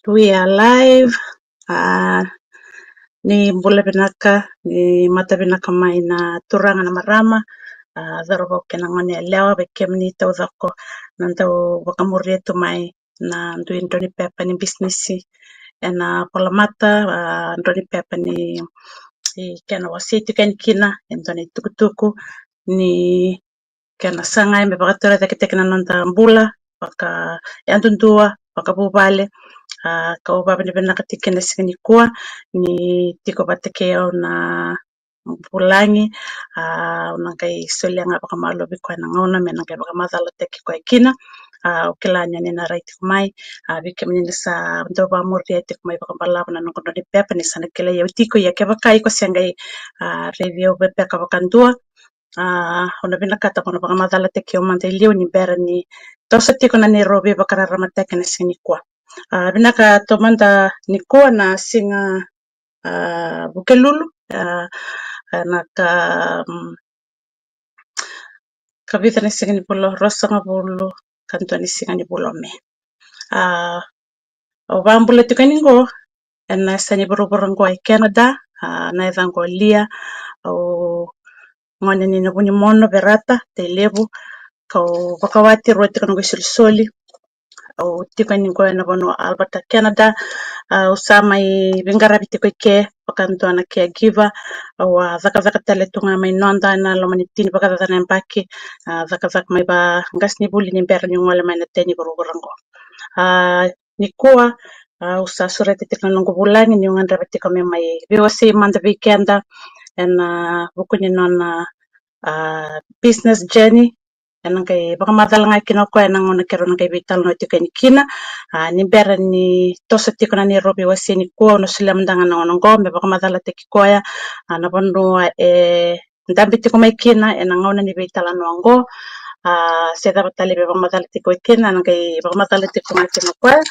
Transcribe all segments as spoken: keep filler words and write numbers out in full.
We are live. A, ni bula vinaka, ni mata vinaka mai na turaga na marama, a, cauravou kei na gone yalewa, vei kemuni taucoko na dau vakamuria tu mai na dui drau ni pepa ni bisinisi ena volamata, a, drau ni pepa ni, i kena wasei tiko yani kina e dua na itukutuku ni kena sagai me vakatorocaketaki na noda bula vakayadudua, vakavuvale. A, kau vavinavinaka tiko kina siga nikua ni tiko vata kei au na vulagi. A, au na qai solia ga vakamalua vei koya na gauna me na qai vakamacalataki koya kina. A, au kila ni ni na rai tiko mai. A, vei kemuni na sa dau vakamuria tiko mai vakabalavu na noqu drau ni pepa, ni sa na kilai au tiko, ia kevaka iko se qai, a, raici au beka vakadua, a, au na vinakata mo na vakamacalataki au mada e liu ni bera ni toso tiko na neirau veivakararamataki ena siga nikua. A, vinaka taumada nikua na siga, a, Vukelulu, a, na ka, mm, ka vica na siga ni vula, ruasagavulu ka dua ni siga ni vula o Me. A, au vakabula tiko yani qo ena yasa ni vuravura qo e Canada. A, na yacaqu o Lia, au gone ni Navunimono, Verata, Tailevu. Kau vakawati rua tiko noqu isolisoli. Au tiko yani qo ena vanua o Alberta, Canada. A, au sa mai veiqaravi tiko i ke vakadua na caregiver. Au a cakacaka tale tu ga mai noda ena loma ni tini vakacaca na yabaki. A, cakacaka mai vaqasenivuli ni bera niu gole mai na tei ni vuravura qo. A, nikua, a, au sa sureta tiko na noqu vulagi niu gadreva tiko me mai veiwasei mada vei keda ena vuku ni nona, a, business journey. Ena qai vakamacala ga kina o koya ena gauna keirau na qai veitalanoa tiko yani kina. A, ni bera ni toso tiko na neirau veiwasei nikua, au na solia mada ga na gauna oqo me vakamacalataki koya, a, na vanua e dabe tiko mai kina ena gauna ni veitalanoa oqo. A, se cava tale e via vakamacala tiko kina, na qai vakamacala tiko ga kina o koya.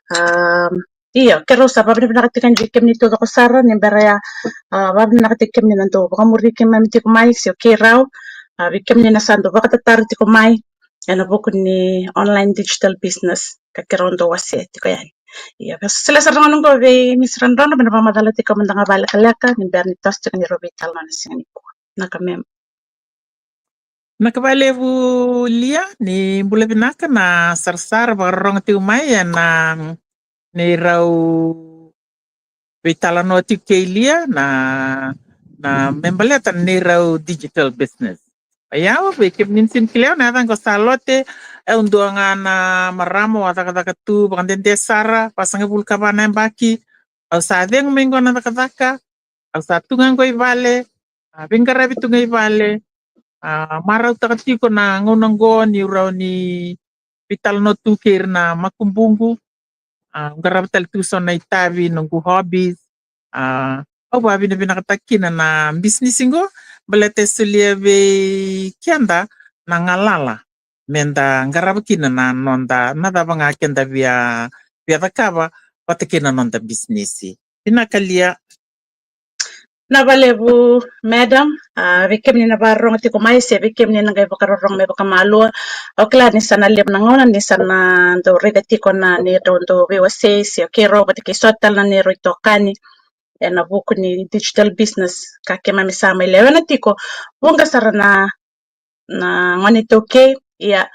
A, io, keirau sa vavinavinaka tiko yani vei kemuni taucoko sara ni bera ya. A, vavinavinaka tiko kemuni na dau vakamuri keimami tiko mai, se o keirau. A, vei kemuni na sa dau vakatataro tiko mai ena vuku ni online digital business ka keirau dau wasea tiko yani. Ia, via sosele sara na gauna oqo vei Miss Radrodro me na vakamacala tiko mada ga vakalekaleka ni bera ni toso tiko na neirau veitalanoa ena siga nikua. Vinaka mem. Vinaka vakalevu Lia, ni bula vinaka na sarasara vakarorogo tiko mai ena neirau veitalanoa tiko kei Lia na, na me baleta na neirau digital business. Ia, vei kemuni ni sega ni kila au, na yacaqu o Salote, au dua ga na marama au a cakacaka tu vakadede sara, vasagavulu ka va na yabaki. Au sa cegu mai qo na cakacaka, au sa tu ga qo i vale, a, veiqaravi tu ga i vale. A, marautaka tiko na gauna oqo niu rawa ni veitalanoa tu kei ira na makubuqu. A, au qarava tale tu so na itavi, noqu hobbies. A, au vavinavinakataka kina na bisinisi qo baleta e solia vei keda na galala meda qarava kina na noda, na cava ga keda via, via cakava vata kei na noda bisinisi. Vinaka Lia. Vinaka vakalevu madam. A, vei kemuni na vakarorogo tiko mai se vei kemuni na qai vakarorogo me vakamalua, au kila ni sa na levu na gauna ni sa na dau raica tiko na neirau dau veiwasei se o keirau vata kei so tale na neirau itokani ena vuku ni digital business ka keimami sa mai lewena tiko. Vuqa sara na na gone iTaukei, ia,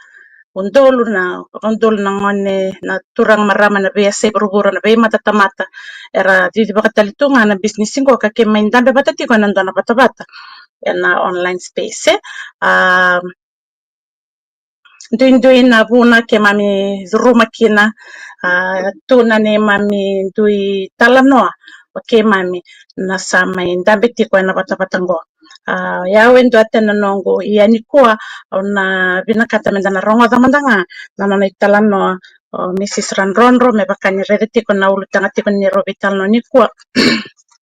udolu na, udolu na gone, na turaga marama na veiyasai vuravura, na veimatatamata era cicivaka tale tu ga na bisinisi qo ka keimami dabe vata tiko ena dua na vatavata ena online space, e. A, duidui na vuna keimami curuma kina, a, tu na neimami dui talanoa o keimami na sa mai dabe tiko ena vatavata qo. A, o yau e dua tale na noqu, ia nikua au na vinakata meda na rogoca mada ga na nona italanoa o Missus Radrodro, me vaka ni raica tiko na ulutaga tiko ni neirau veitalanoa nikua.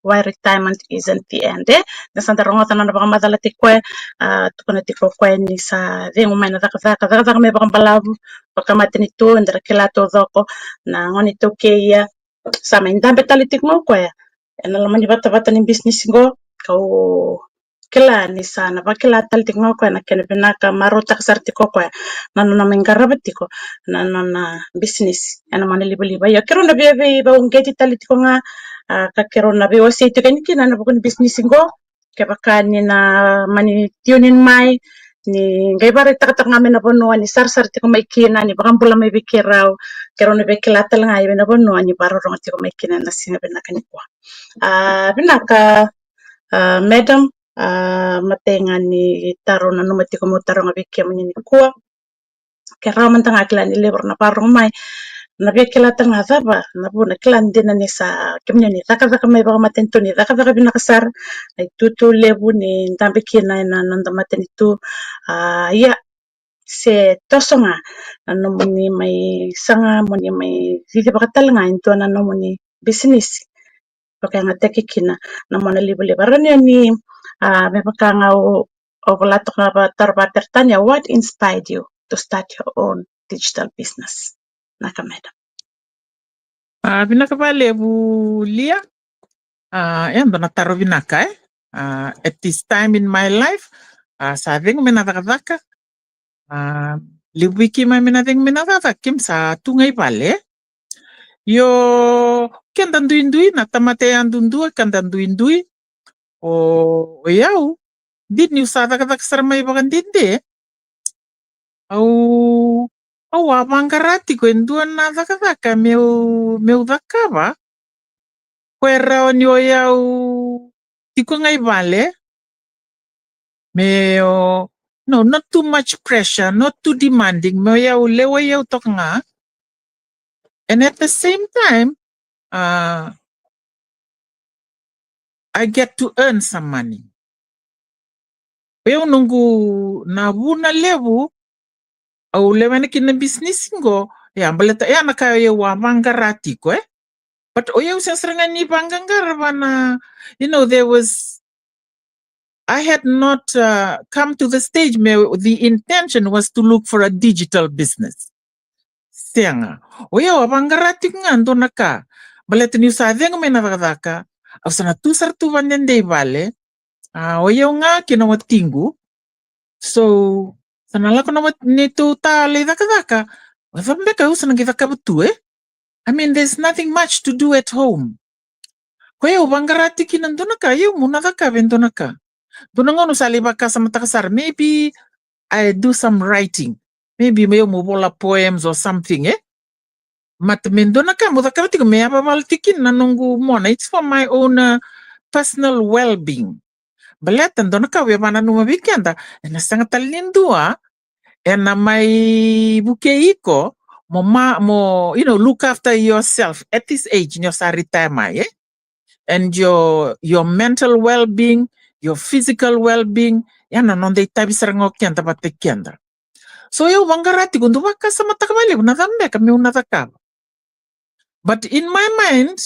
Why retirement isn't the end, e? Da sa da rogoca na nona vakamacalataki koya, a, tukuna tiko o koya ni sa cegu mai na cakacaka, cakacaka me vakabalavu, vakamatanitu, eda ra kila taucoko na gone iTaukei, ia sa mai dabe tale tiko ga o koya ena loma ni vatavata ni bisinisi qo, kau kila ni sa na vakila tale tiko ga o koya na kena vinaka, marautaka sara tiko o koya na nona mai qarava tiko na nona bisinisi ena mona livaliva. Ia keirau na via veivauqeti tale tiko ga, a, ka keirau na veiwasei tiko yani kina na vuku ni bisinisi qo. Kevaka ni na mani tune in mai, ni qai vakaraitaka tale ga mai na vanua ni sarasara tiko mai kina, ni vakabula mai vei keirau, keirau na via kila tale ga i vei na vanua ni vakarorogo tiko mai kina ena siga vinaka nikua. A, vinaka, a, madam, a, matai ga ni taro nanuma tiko meu taroga vei kemuni nikua. Ke rawa mada ga kila ni levu era na vakarorogo mai, na via kila tale ga cava na vuna, kila dina ni sa kemuni ni cakacaka mai vakamatanitu, ni cakacaka vinaka sara, na itutu levu ni dabe kina ena noda matanitu. A, ia, se toso ga na nomuni mai saga mo ni mai cicivaka tale ga e dua na nomuni bisinisi vakayagataki kina na mona livaliva. Rawa ni o ni, a, me vaka ga au, au vola toka na taro vakaperitania, what inspired you to start your own digital business? Vinaka, madam. A, vinaka vakalevu, Lia. A, e dua na taro vinaka, e. A, at this time in my life, a, sa cegu mai na cakacaka. A, levu vei keimami na cegu mai na cakacaka, keimami sa tu ga i vale. Io, keda duidui, na tamata yadudua, keda duidui. O, o yau, dina niu sa cakacaka sara mai vakadede, au, au a vaqara tiko e dua na cakacaka meu, meu cakava. Ko e rawa ni o yau tiko ga i vale, me o, no, not too much pressure, not too demanding, me o yau lewai au toka ga. And at the same time, a, I get to earn some money. O yau noqu na vuna levu au lewena kina na bisinisi qo, ia, baleta ia na ka o yau a vaqara tiko, e. But o yau sega sara ga ni vaqaqara vaka na, you know, there was, I had not, uh, come to the stage me the intention was to look for a digital business. Sega. O yau a vaqara tiko ga dua na ka. Baleta niu sa cegu mai na cakacaka, au sa na tu sara tu vakadede i vale. A, o yau ga kei na watiqu. So, sa na lako na wati, neitou ta lai cakacaka. O cava beka au sa na qai cakava tu, e? I mean, there's nothing much to do at home. Ko yau vaqara tiko kina dua na ka, yau meu na cakava e dua na ka. Dua na gauna au sa lai vakasamataka sara, maybe I do some writing. Maybe meu, meu vola poems or something, e? Mata me dua na ka meu cakava tiko me yavavala tiko kina na noqu mona. It's for my own, uh, personal well-being. Baleta dua na ka au via vakananuma vei keda, ena sega tale ni dua ena mai vukei iko mo ma, mo, you know, look after yourself at this age, ni o sa retire mai, e? And your, your mental well-being, your physical well-being, ya na noda itavi sara ga o keda vata kei keda. So, au vaqara tiko, dau vakasamataka vakalevu na cava beka meu na cakava. But in my mind,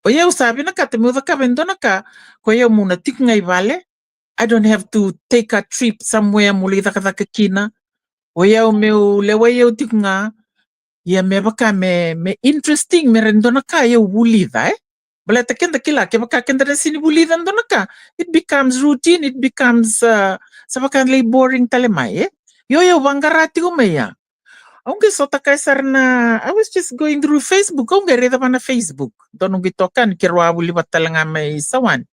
o yau sa vinakata meu cakava e dua na ka, ko yau meu na tiko ga i vale. I don't have to take a trip somewhere meu lai cakacaka kina. O yau meu lewai au tiko ga. Ia me vaka me, me interesting me ra dua na ka au vulica, e. Baleta keda kila, kevaka keda na sega ni vulica dua na ka, it becomes routine, it becomes, uh, sa vaka lai boring tale mai, e. Io, au vaqara tiko mai ya. Au qai sota kaya sara na, I was just going through Facebook, au qai raica va na Facebook. Dua noqu itokani, keirau a vuli vata tale ga mai Sawani.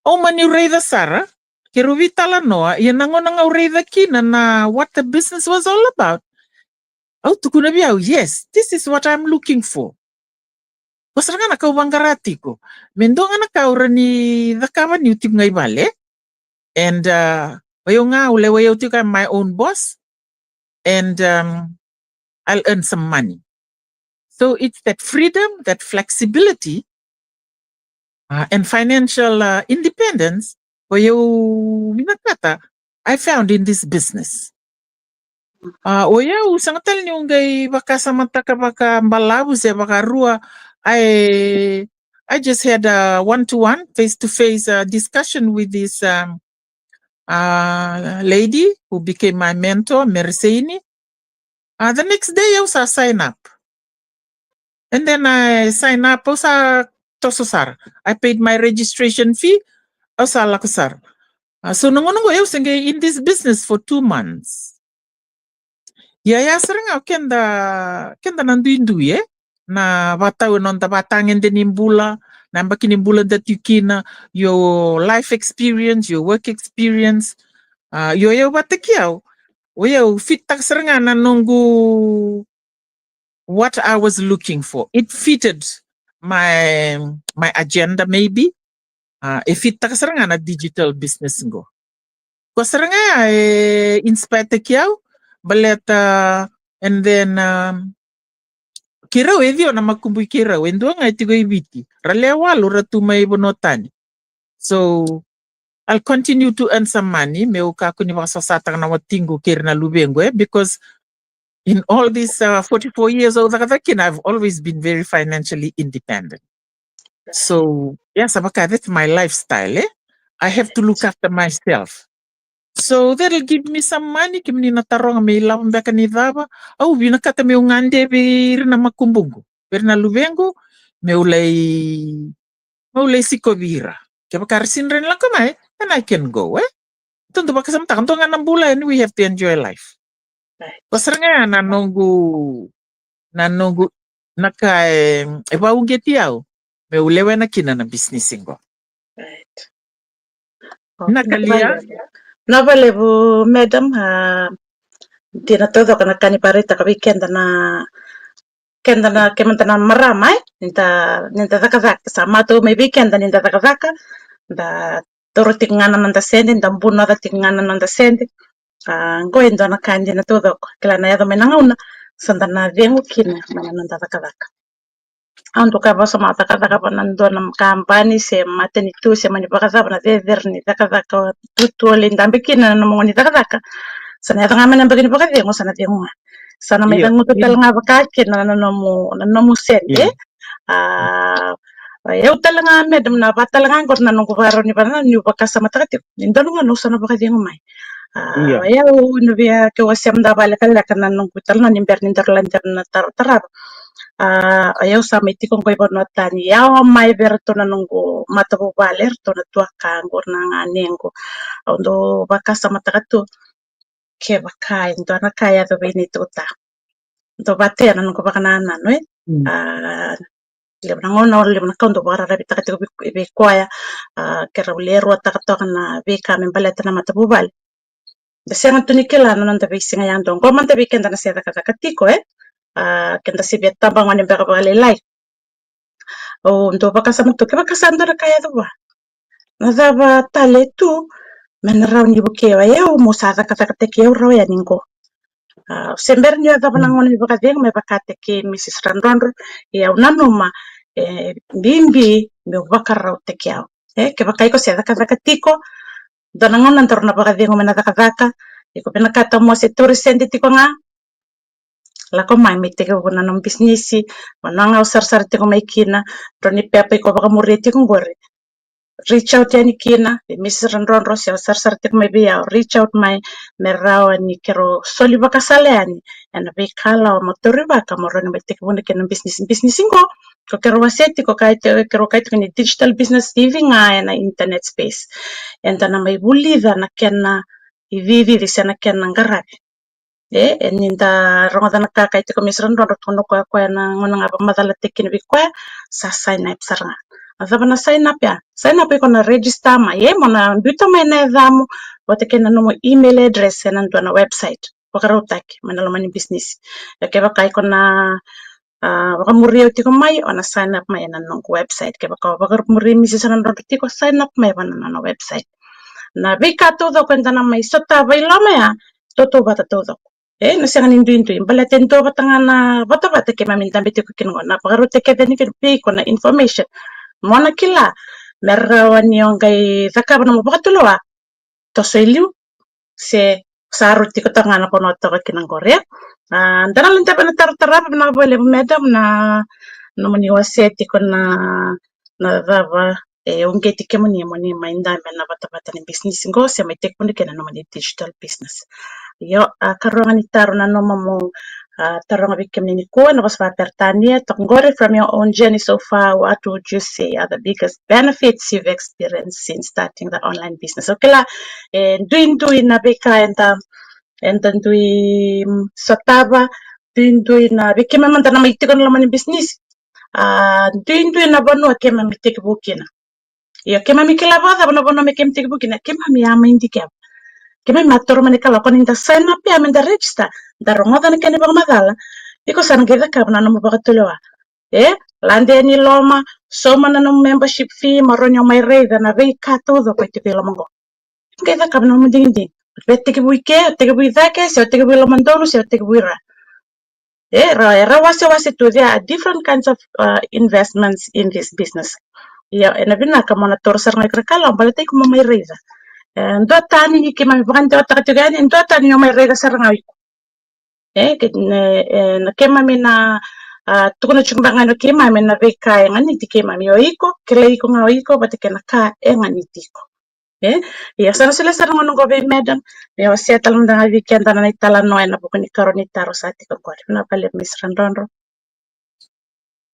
Au mani raica sara, keirau veitalanoa, ia na gauna ga au raica kina na what the business was all about. Au tukuna vei au, yes, this is what I'm looking for. Ko sara ga na ka au vaqara tiko. Me dua ga na ka au rawa ni cakava niu tiko ga i vale. And, uh, o yau ga au lewai au tiko, I'm my own boss. And, um, I'll earn some money. So it's that freedom, that flexibility, uh, and financial, uh, independence, o yau vinakata, I found in this business. Uh, o yau sega tale niu qai vakasamataka vakabalavu se vakarua. I, I just had a one-to-one, face-to-face, uh, discussion with this, um, uh, lady who became my mentor, Mereseini. Uh, the next day, au sa sign up. And then I sign up, au sa toso sara. I paid my registration fee. au sa lako sara. A, so na gauna qo au se qai in this business for two months. Ia, ia sara ga o keda, keda na duidui, e? Na vatau e noda vatagede ni bula, na yabaki ni bula da tiko kina, your life experience, your work experience. A, io, io vata kei au. O yau fit taka sara ga na noqu what I was looking for. It fitted my, my agenda maybe. A, e fit taka sara ga na digital business qo. Ko sara ga e inspire taki au, baleta, and then, um, keirau e ciwa na makubui keirau, e dua ga e tiko i Viti. Ra lewe walu ra tu mai vanua tani. So, I'll continue to earn some money, meu kakua ni vakasosataka na watiqu kei ira na luvequ, e, because in all these, uh, forty-four years au cakacaka kina, I've always been very financially independent. So, ia sa vaka, that's my lifestyle, e? I have to look after myself. So, that'll give me some money, kemuni na taroga me ilavo beka ni cava, au vinakata meu gade vei ira na makubuqu, vei ira na luvequ, meu lai, meu lai sikovi ira. Kevaka ra sega ni rawa ni lako mai, then I can go, e? Tou dau vakasamataka, dua ga na bula, and we have to enjoy life. Right. Ko sara ga ya na noqu, na noqu, na ka e, e vakauqeti au meu lewena kina na bisinisi qo. Right. Na ka, Lia. Vinaka vakalevu, madam, a, dina taucoko na ka ni vakaraitaka vei keda na, keda na, kemada na marama, e, ni da, ni da cakacaka, sa matau mai vei keda ni da cakacaka, da taura tiko ga na noda sede, da bunoca tiko ga na noda sede. A, qo e dua na ka dina taucoko, kila na yaco mai na gauna sa da na cegu kina mai na noda cakacaka. Au dau kaya vakasamataka, cakacaka vua na dua na kabani se matanitu se mani vakacava, na cecere ni cakacaka tu, tu o lai dabe kina na nomu gauna ni cakacaka. Sa na yaco ga mai na yabaki ni vakacegu, sa na cegu ga. Sa na mai, io, caguta, io, tale ga vaka kina na nomu, na nomu sede. Io. A, o yau tale ga, madam, na vaka tale ga qori na noqu vakarau ni vakanananu niu vakasamataka tiko ni dua na gauna au sa na vakacegu mai. A, io, o yau na via, keu a sema da vakalekaleka na noqu italanoa ni bera ni daru lai, daru na tara, tarava. A, o yau sa mai tiko qo i vanua tani, yawa mai vei iratou na noqu matavuvale, iratou na tuaka qo, na ganequ. Au dau vakasamataka tu kevaka e dua na ka e yaco vei neitou ta. Dau vakatea na noqu vakanananu, e? Mm. A, levu na gauna, levu na ka au dau vakararavitaka tiko vei, vei koya, a, keirau lewe ruataka toka na veika me baleta na matavuvale. Da sega tu ni kila na noda veisiga yadua. Qo mada vei keda na se cakacaka tiko, e? A, keda se via tabagone beka vakalailai. Au dau vakasama tu, kevaka sa dua na ka e yaco vua, na cava tale tu me na rawa ni vukei au, meu sa cakacakataki au rawa yani qo. A, se bera ni yacova na gauna ni vakacegu, me vakataki Misis Radrodro, e, au nanuma e bibi meu vakarautaki au. E, kevaka iko se cakacaka tiko, dua na gauna daru na vakacegu mai na cakacaka, iko vinakata mo se tauri sede tiko ga, lako mai me tekivu na nomu bisinisi. Vanua ga o sarasara tiko mai kina, drau ni pepa iko vakamuria tiko qori, reach out yani kina vei Misis Radrodro, se o sarasara tiko mai vei au, reach out mai, me rawa ni keirau soli vakasala yani ena veikalawa mo taurivaka mo rawa ni mai tekivuna kina na bisinisi. Bisinisi qo, ko keirau wasea tiko, kaya tiko, keirau kaya tiko ni digital business, ivi ga ena internet space. Eda na mai vulica na kena icicivi se na kena qaravi. E, e, ni da rogoca na ka kaya tiko Misis Radrodro, tukuna o koya, koya na gauna ga vakamacalataki kina vei koya, sa sign up sara ga. A cava na sign up ya? Sign up iko na register mai, e, mo na biuta mai na yacamu vata kei na nomu email address ena dua na website vakarautaki mai na loma ni bisinisi. E, kevaka iko na, a, vakamuria au tiko mai, o na sign up mai ena noqu website. Kevaka o vakamuria Misis Radrodro tiko, sign up mai vua na nona website. Na veika taucoko eda na mai sotava i loma ya, tautauvata taucoko. E, na sega ni duidui, baleta e dua vata ga na vatavata keimami dabe tiko kina qo, na vakarautaki kece ni vei iko na information mo na kila me rawa ni o qai cakava nomu vakatulewa, toso i liu, se sa rauti iko toka ga na vanua toka kina qori. A, da na lai dabe na tarotarava, vinaka vakalevu madam na nomuni wasea tiko na, na cava e uqeti kemuni mo ni mai dabe ena vatavata ni bisinisi qo se mai tekivuna kina na nomuni digital business. Io, a, karua ga ni taro na nomu, A, taroga vei kemuni nikua na vosa vakaperitania, toka qori, from your own journey so far, what would you say are the biggest benefits you've experienced since starting the online business? Okay, la, e duidui na veika eda, eda dui, mm, sotava, duidui na, vei keimami mada na mai tiko na loma ni business. A, duidui na vanua keimami tekivu kina. Io, keimami kila vakacava na vanua me keimami tekivu kina, keimami a mai dikeva. Keimami a toro mai na Kalou, ko ni da sign up ya me da register, da rogoca na kena ivakamacala. Iko sa na qai cakava na nomu vakatulewa. E, lade yani loma, sauma na nomu membership fee, mo rawa ni o mai raica na veika taucoko e tiko i loma qo. Qai cakava na nomu digidigi. O tekivu i ke, o tekivu i cake, se o tekivu i lomadonu, se o tekivu i ra. E, ra, e ra wasewase tu, there are different kinds of, uh, investments in this business. Ia, ena vinaka mo na toro sara ga i krakala, baleta iko mo mai raica. E, dua tani ni keimami vakadewataka tiko yani, dua tani ni o mai raica sara ga o iko. E, ke, ne, e, na keimami na, a, tukuna tiko beka ga ni o keimami na veika e ganiti keimami o iko, kilai iko ga o iko, vata kei na ka e ganiti iko. E, ia sa na solia sara gona qo vei madam, me wasea tale mada ga vei keda na italanoa ena vuku ni karua ni taro sa tiko qori. Vinaka vakalevu Miss Radrodro.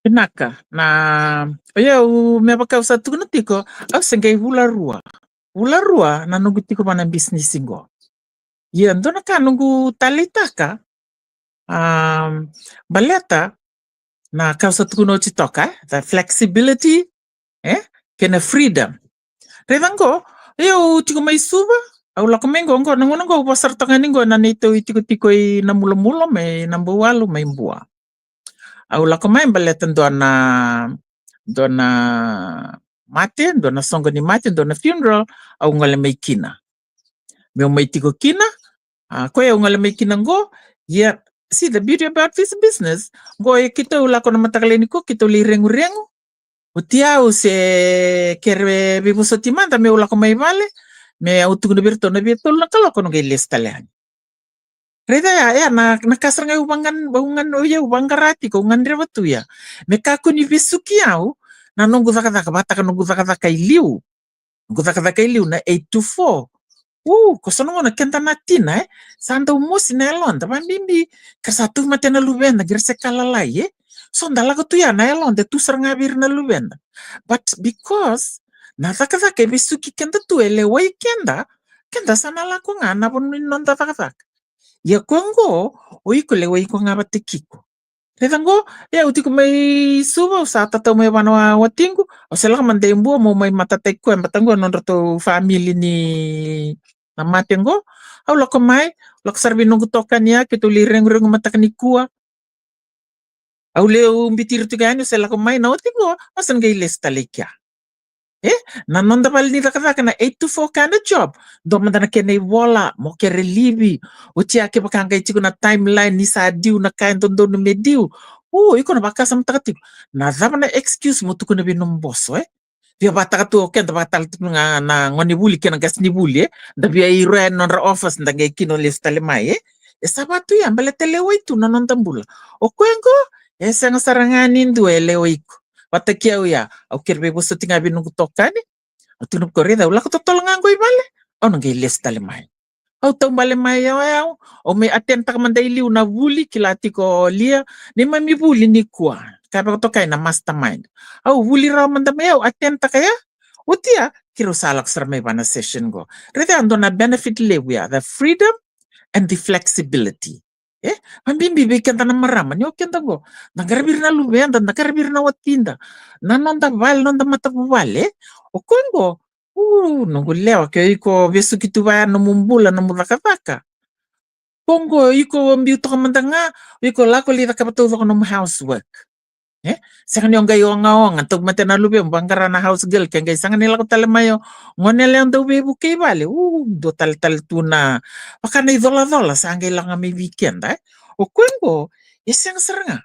Vinaka, na, o yau me vaka au sa tukuna tiko, au se qai vula rua. Vula rua na noqu tiko vua na bisinisi qo. Ia, dua na ka noqu taleitaka, um, baleta na ka au sa tukuna oti toka, e, the flexibility, e, kei na freedom. Raica qo, au tiko mai Suva, au lako mai qo, qo, na gauna qo au vosa sara toka yani qo na neitou itikotiko i Namulomulo, mai Nabouwalu, mai Bua. Au lako mai baleta dua na, dua na mate, dua na soqo ni mate, dua na funeral, au gole mai kina. Meu mai tiko kina, a, koya au gole mai kina qo, ia, see the beauty about this business, qo e keitou lako na mataka lailai nikua, keitou lai reguregu, oti au se kere veivosoti mada meu lako mai vale, me au tukuna vei iratou na via tolu na kaloko au na qai lesu tale yani. Raica ya, ya, na, na ka sara ga au vagan, au gan, au, au vaqara tiko, au gadreva tu ya. Me kakua ni vesuki au, na noqu cakacaka, vataka noqu cakacaka i liu. Noqu cakacaka i liu na eight to four. U, ko so na gauna keda na tina, e? Sa dau mosi na yaloda, vabibi, ka sa tu mate na luveda, qai ra se ka lalai, e? So da lako tu ya na yaloda, e tu sara ga vei ira na luveda. But because, na cakacaka e vesuki keda tu, e lewai keda, keda sa na lako ga na vanua ni noda cakacaka. Ia koya qo, o iko lewai iko ga vata kei iko. Raica qo, e au tiko mai Suva, au sa tatau mai vua na wa-, watiqu, au se lako mada i Bua, meu mai matataki koya, baleta qo nodratou famili ni na mate qo. Au lako mai, lako sara vei noqu tokani ya, keitou lai reguregu mataka nikua. Au lai, au biuti ira tiko yani, au se lako mai na oti qo, au se na qai lesu tale i kea. E, na noda vale ni cakacaka na eight to four kind of job. Dua mada na kena ivola, mo kere livi. Oti ya kevaka qai tiko na timeline ni sa due na ka e dodonu me due. U, iko na vakasamataka tiko. Na cava na excuse mo tukuna vei nomu boso, e? Via vakataka tu o keda vakatale tu ga na gone vuli kei na qase ni vuli, e? Da via iro yani nodra office, da qai kina lesu tale mai, e? E sa va tu ya, baleta lewai tu na noda bula. O koya qo, e sega sara ga ni dua e lewai iko. Vata kei au ya, au kere veivosoti ga vei noqu tokani. Au tukuna vei koya, raica, au lako totolo ga qo i vale, au na qai lesu tale mai. Au taubale mai o yau, au mai attend taka mada i liu na vuli, kila tiko o Lia, neimami vuli nikua, ka vakatokai na mastermind. Au vuli rawa mada mai, au attend taka ya. Oti ya, keirau sa lako sara mai vua na session qo. Raica ya, dua na benefit levu ya, the freedom and the flexibility. E, vabibi vei keda na marama, ni o keda qo, da qaravi ira na luveda, da qaravi ira na watida, na noda vale, noda matavuvale, e? O koya qo, u, noqu lewa, ke o iko vesuki tu vaya nomu bula, nomu cakacaka. Ko qo, iko biu toka mada ga, o iko lako lai cakava taucoko nomu housework. E? Sega ni o qai ogaoga, tau mate na luvemu, vaqara na house girl, ke qai sega ni lako tale mai o gone yalewa dau veivuke i vale. U, dua tale tale tu na, vaka na icolacola, sa qai lako ga mai vei keda, e? O koya qo, e sega sara ga.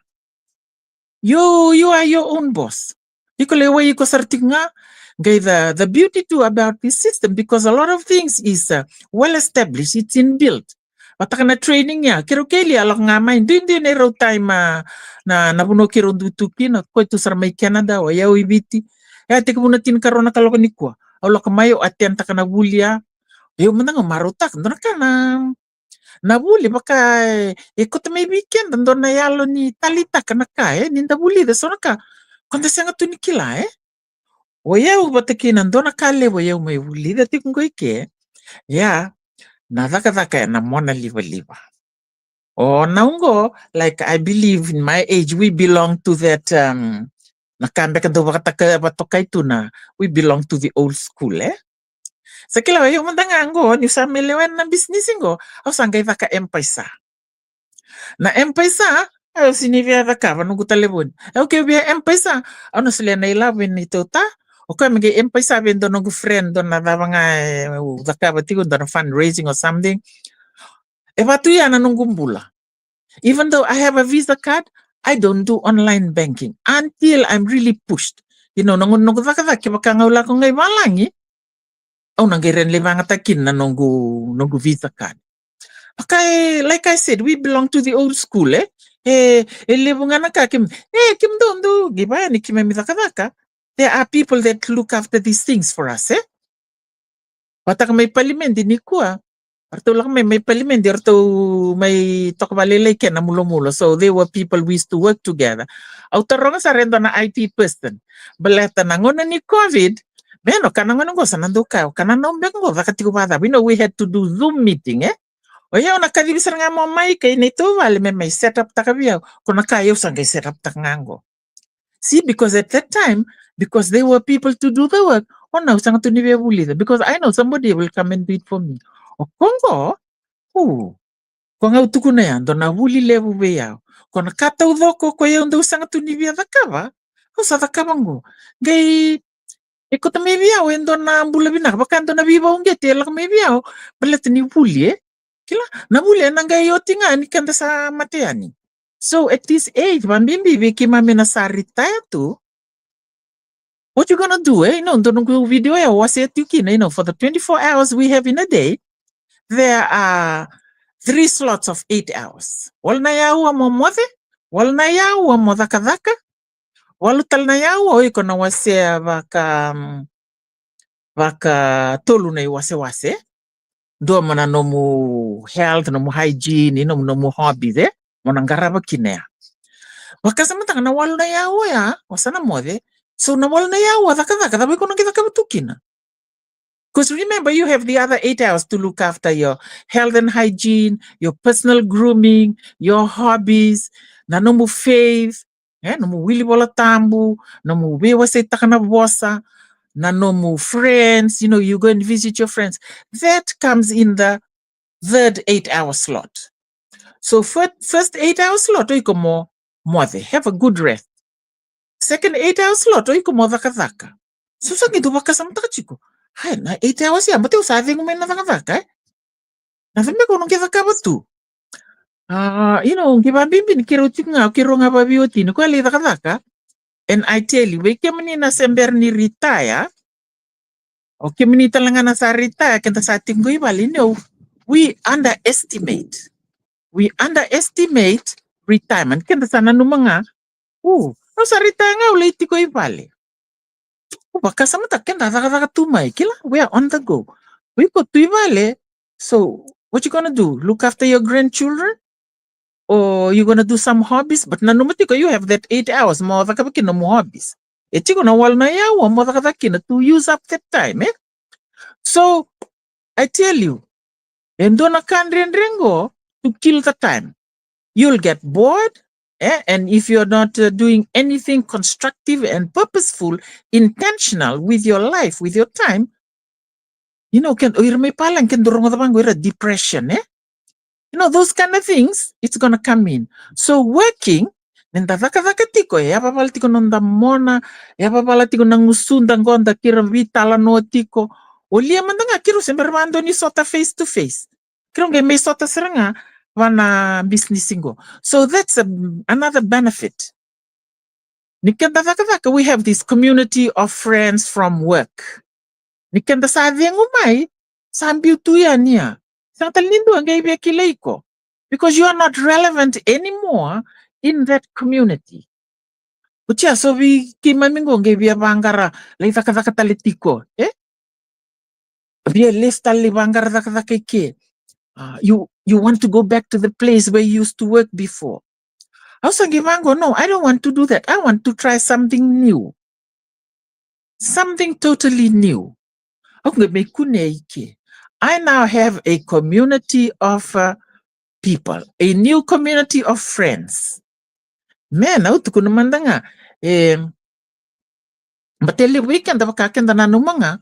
You, you are your own boss. Iko lewai iko sara tiko ga. Qai the, the beauty too about this system, because a lot of things is, uh, well established, it's inbuilt. Vataka na training ya, keirau kei Lia a lako ga mai, duidui na irau time, a, na, na vanua keirau dau tu kina, koya tu sara mai Canada, o yau i Viti. E a tekivu na tinikarua na kaloko nikua. Au lako mai, au attend taka na vuli ya. Au mada ga marautaka, dua na ka na, Na vuli vaka e, e koto mai vei keda dua na yalo ni taleitaka na ka, e, ni da vulica so na ka ko da sega tu ni kila, e. O yau vata kei na dua na ka levu o yau mai vulica tiko qo i ke. Ia, na cakacaka ena mona livaliva. O na oqo, like, I believe in my age, we belong to that, um, na ka beka dau vakataka, vakatokai tu na, we belong to the old school, e? Sa kila, o yau mada ga qo, niu sa mai lewena na bisinisi qo, au sa qai caka M-PAiSA. Na M-PAiSA, au sini via cakava noqu talevoni. Au ke via M-PAiSA, au na solia na ilavo vei neitou ta. O koya me qai M-PAiSA vei dua noqu friend, dua na cava ga, e, au cakava tiko, dua na fundraising or something. E vatu ya na noqu bula. Even though I have a Visa card, I don't do online banking until I'm really pushed. You know, noqu, noqu cakacaka, kevaka ga au lako ga i valagi, au na qai rairai vakayagataka kina na noqu, noqu Visa card. Okay, like I said, we belong to the old school, e? E, e levu ga na ka, keim, e, keimami dau, dau, qai vaya ni keimami cakacaka. There are people that look after these things for us, e? Vakataka mai palimedi nikua. Eratou lako mai, mai palimedi, eratou mai toka vakalailai kena mulomulo. So they were people we used to work together. Au taroga sara e dua na I T person. Baleta na gauna ni COVID, me no ka na gauna qo sa na dau kaya, ka na nau beka qo, caka tiko vakacava. You know, we had to do Zoom meeting, e? O yau na kacivi sara ga mo mai kei neitou vale me mai set up taka vei au. Ko na ka yau sa qai set up taka ga qo. See, because at that time, because they were people to do the work, o na au sega tu ni via vulica, because I know somebody will come and do it for me. O ko qo, u, ko ga au tukuna ya, dua na vuli levu vei au. Ko na ka taucoko ko yau dau sega tu ni via cakava, au sa cakava qo. Qai, e koto mai vei au e dua na bula vinaka, vaka e dua na veivakauqeti e lako mai vei au, baleta ni vuli, e. Kila, na vuli ena qai oti ga ni keda sa mate yani. So at this age, vabibi vei keimami na sa retire tu, what you gonna do, e? You know, dua noqu video ya au wasea tiko kina, you know, for the twenty-four hours we have in a day, there are three slots of eight hours. Walu na aua mo moce, walu na aua mo cakacaka, walu tale na aua o iko na wasea vaka, mm, vaka tolu na iwasewase. Dua mo na nomu health, nomu hygiene, nomu, nomu hobby, e? Mo na qarava kina ya. Vakasamataka na walu na aua ya, o sa na moce. So na walu na aua cakacaka, cava iko na qai cakava tu kina? Because remember, you have the other eight hours to look after your health and hygiene, your personal grooming, your hobbies, na nomu faith, e, nomu wili Vola Tabu, nomu veiwaseitaka na vosa, na nomu friends, you know, you go and visit your friends. That comes in the third eight-hour slot. So fir-, first eight-hour slot, o iko mo moce, have a good rest. Second eight-hour slot, o iko mo cakacaka. So sa qai dau vakasamataka tiko, ai, na eight hours ya, baleta au sa cegu mai na cakacaka, e? Na cava beka au na qai cakava tu? A, you know, qai vabibi ni keirau tiko ga, keirau ga vaveiwatini, koya lai cakacaka. And I tell you, vei kemuni na se bera ni retire, o kemuni tale ga na sa retire, keda sa tiko qo i vale, you know, we underestimate. We underestimate retirement. Keda sa nanuma ga, u, au sa retire ga, au lai tiko i vale. U, vakasamataka, keda cakacaka tu mai, kila, we are on the go. O iko tu i vale, so what you gonna do? Look after your grandchildren? Or you gonna do some hobbies? But nanuma tiko, you have that eight hours mo cakava kina nomu hobbies. E tiko na walu na aua mo cakacaka kina to use up that time, e? So I tell you, e dua na ka dredre qo to kill the time. You'll get bored, e? And if you're not, uh, doing anything constructive and purposeful, intentional with your life, with your time, you know, ke o ira mai palagi, ke dau rogoca vaqo ira depression, e? You know, those kind of things, it's gonna come in. So working, ni da cakacaka tiko, e yavavala tiko noda mona, e yavavala tiko na gusuda qo da keirau veitalanoa tiko. O lia mada ga keirau se bera vakadua ni sota face to face. Keirau qai mai sota sara ga vaka na bisinisi qo. So that's a, another benefit. Ni keda cakacaka, we have this community of friends from work. Ni keda sa cegu mai, sa biu tu yani ya. Sega tale ni dua qai via kilai iko. Because you are not relevant anymore in that community. Oti ya, so vei keimami qo qai via vaqara lai cakacaka tale tiko, e? Via lesu tale lai vaqara cakacaka i ke. A, you, you want to go back to the place where you used to work before. Au sa qai vaqo, no, I don't want to do that. I want to try something new. Something totally new. Au qai mai kunei ke. I now have a community of uh, people, a new community of friends. Me na au tukuna mada ga, e, baleta e levu vei keda vaka keda nanuma ga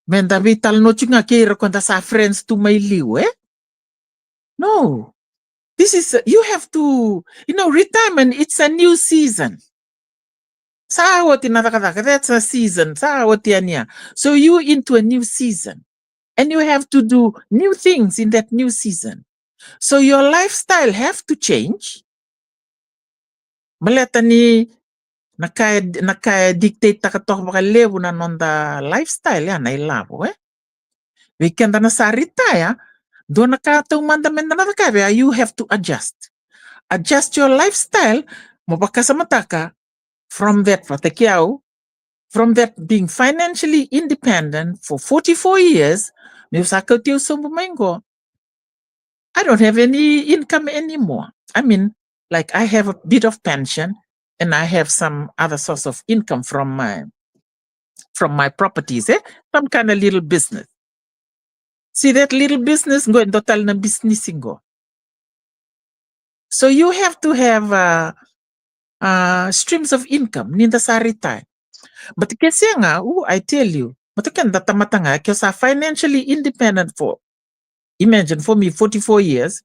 me da veitalanoa tiko ga kei ira ko da sa friends tu mai liu, e? No. This is, you have to, you know, retirement, it's a new season. Sa oti na cakacaka, that's a season. Sa oti yani ya. So you into a new season. And you have to do new things in that new season. So your lifestyle have to change. Baleta ni na ka e, na ka e dictate-taka toka vakalevu na noda lifestyle, ya na ilavo, e? Vei keda na sa retire, dua na ka taumada me da na cakava, you have to adjust. Adjust your lifestyle, mo vakasamataka from that, vata kei au, from that being financially independent for forty-four years, meu sa kauti au sobu mai qo. I don't have any income anymore. I mean, like, I have a bit of pension and I have some other source of income from my from my properties, eh? Some kind of little business. See that little business, qo e dua tale na business qo. So you have to have uh, uh, streams of income ni da sa retire. But ke sega, ooh, I tell you, baleta keda tamata ga, ke sa financially independent for, imagine, for me, forty-four years,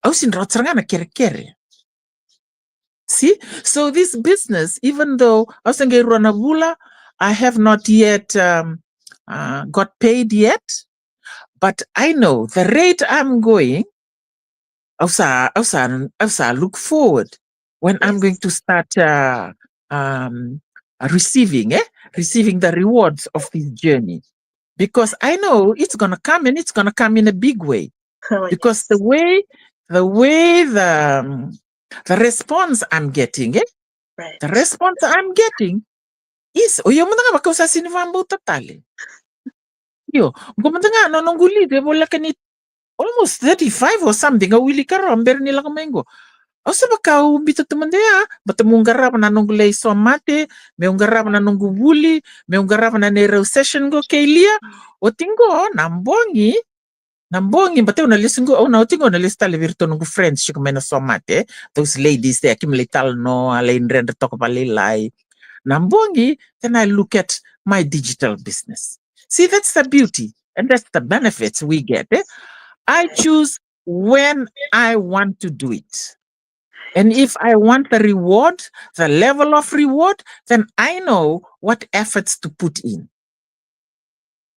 au sega ni rawa sara ga na kerekere. See? So this business, even though au se qai rua na vula, I have not yet um, uh, got paid yet, but I know the rate I'm going, au sa, au sa, au sa look forward when I'm going to start uh, um, receiving, eh? Receiving the rewards of this journey. Because I know it's gonna come and it's gonna come in a big way. Because the way, the way the, um, the response I'm getting, eh? The response I'm getting is, o io mada ga vaka au sa sega ni vakabauta tale. Io, qo mada ga na noqu leave e voleka ni almost thirty-five or something, au wilika rawa bera ni lako mai qo. Au sa vaka au biuta tu mada ya, baleta meu qarava na noqu lai somate, meu qarava na noqu vuli, meu qarava na neirau session qo kei lia. Oti qo, na bogi, na bogi, baleta au na lesu qo, au na oti qo na lesu tale vei iratou noqu friends tiko mai na somate, eh? Those ladies there, keimami lai talanoa, lai dredre toka vakalailai. Na bogi, then I look at my digital business. See, that's the beauty and that's the benefits we get, eh? I choose when I want to do it. And if I want the reward, the level of reward, then I know what efforts to put in.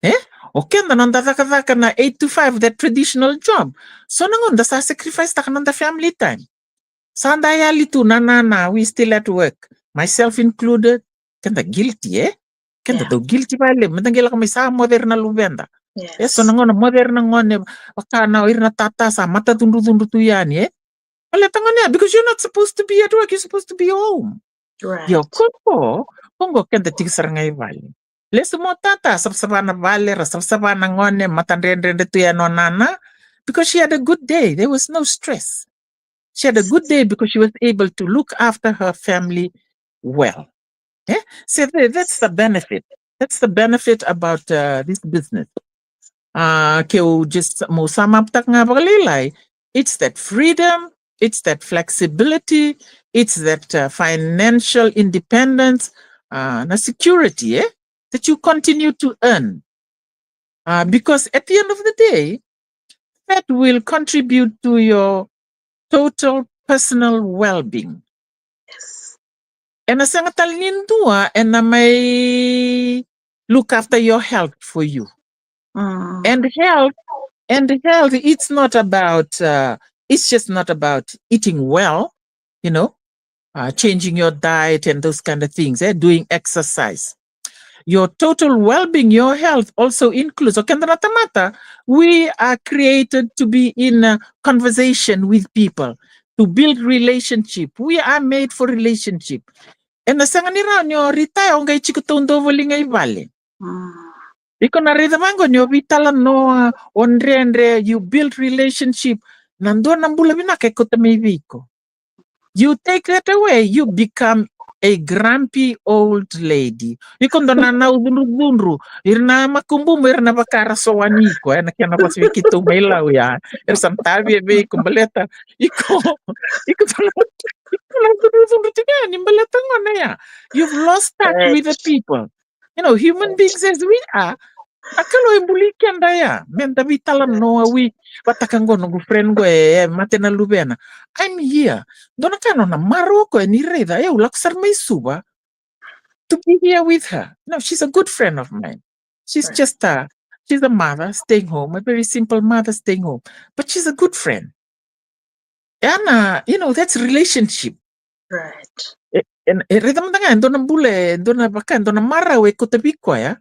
Eh? O keda noda cakacaka na eight to five, that traditional job. So na gauna da sa sacrifice-taka noda family time. Sa da yali tu na, na, na, we still at work. Myself included. Keda guilty, eh? Keda dau guilty vale. Meda qai lako mai sa moce ira na luveda. E so na gauna moce ira na gone, vaka na o ira na tata sa matacudrucudru tu yani, eh? Baleta gone ya, because you're not supposed to be at work, you're supposed to be home. Io, ko qo, ko qo keda tiko sara ga i vale. Lesu mo tata, savasava na vale, ra savasava na gone, matadredredre tu yani o nana, because she had a good day, there was no stress. She had a good day because she was able to look after her family well. Eh? So tha- that's the benefit. That's the benefit about uh, this business. Uh, ke u just mo sum up-taka ga vakalailai. It's that freedom, it's that flexibility, it's that uh, financial independence, uh, na security, eh? That you continue to earn. Uh, because at the end of the day, that will contribute to your total personal well-being. Ena sega tale ni dua ena mai look after your health for you. And health, and health, it's not about, uh, it's just not about eating well, you know, uh, changing your diet and those kind of things, eh? Doing exercise. Your total well-being, your health also includes, o keda na tamata, we are created to be in a conversation with people, to build relationship. We are made for relationship. Ena sega ni rawa ni o retire o qai tiko taudua voli ga i vale. Iko na raica vaqo ni o veitalanoa, o dredre, you build relationship. Na dua na bula vinaka e kauta mai vei iko. You take that away, you become a grumpy old lady. Iko dua na nau cudrucudru. Ira na makubumu, ira na vaka ra sowani iko, e, na kena vosa vei keitou mai Lau ya. Era sa na tavia vei iko baleta iko, iko dua na, iko na cudrucudru tiko ya ni baleta gona ya. You've lost touch with the people. You know, human beings as we are, na Kalou e buli keda ya me da veitalanoa, we, vata ka qo noqu friend qo e, e mate na luvena. I'm here. Dua na ka nona marau o koya ni raica e, au lako sara mai Suva to be here with her. No, she's a good friend of mine. She's just a, she's a mother staying home, a very simple mother staying home. But she's a good friend. Ana, you know, that's relationship. Right. E, e, e raica mada ga e dua na bula, e dua na vaka, e dua na marau e kauta vei koya.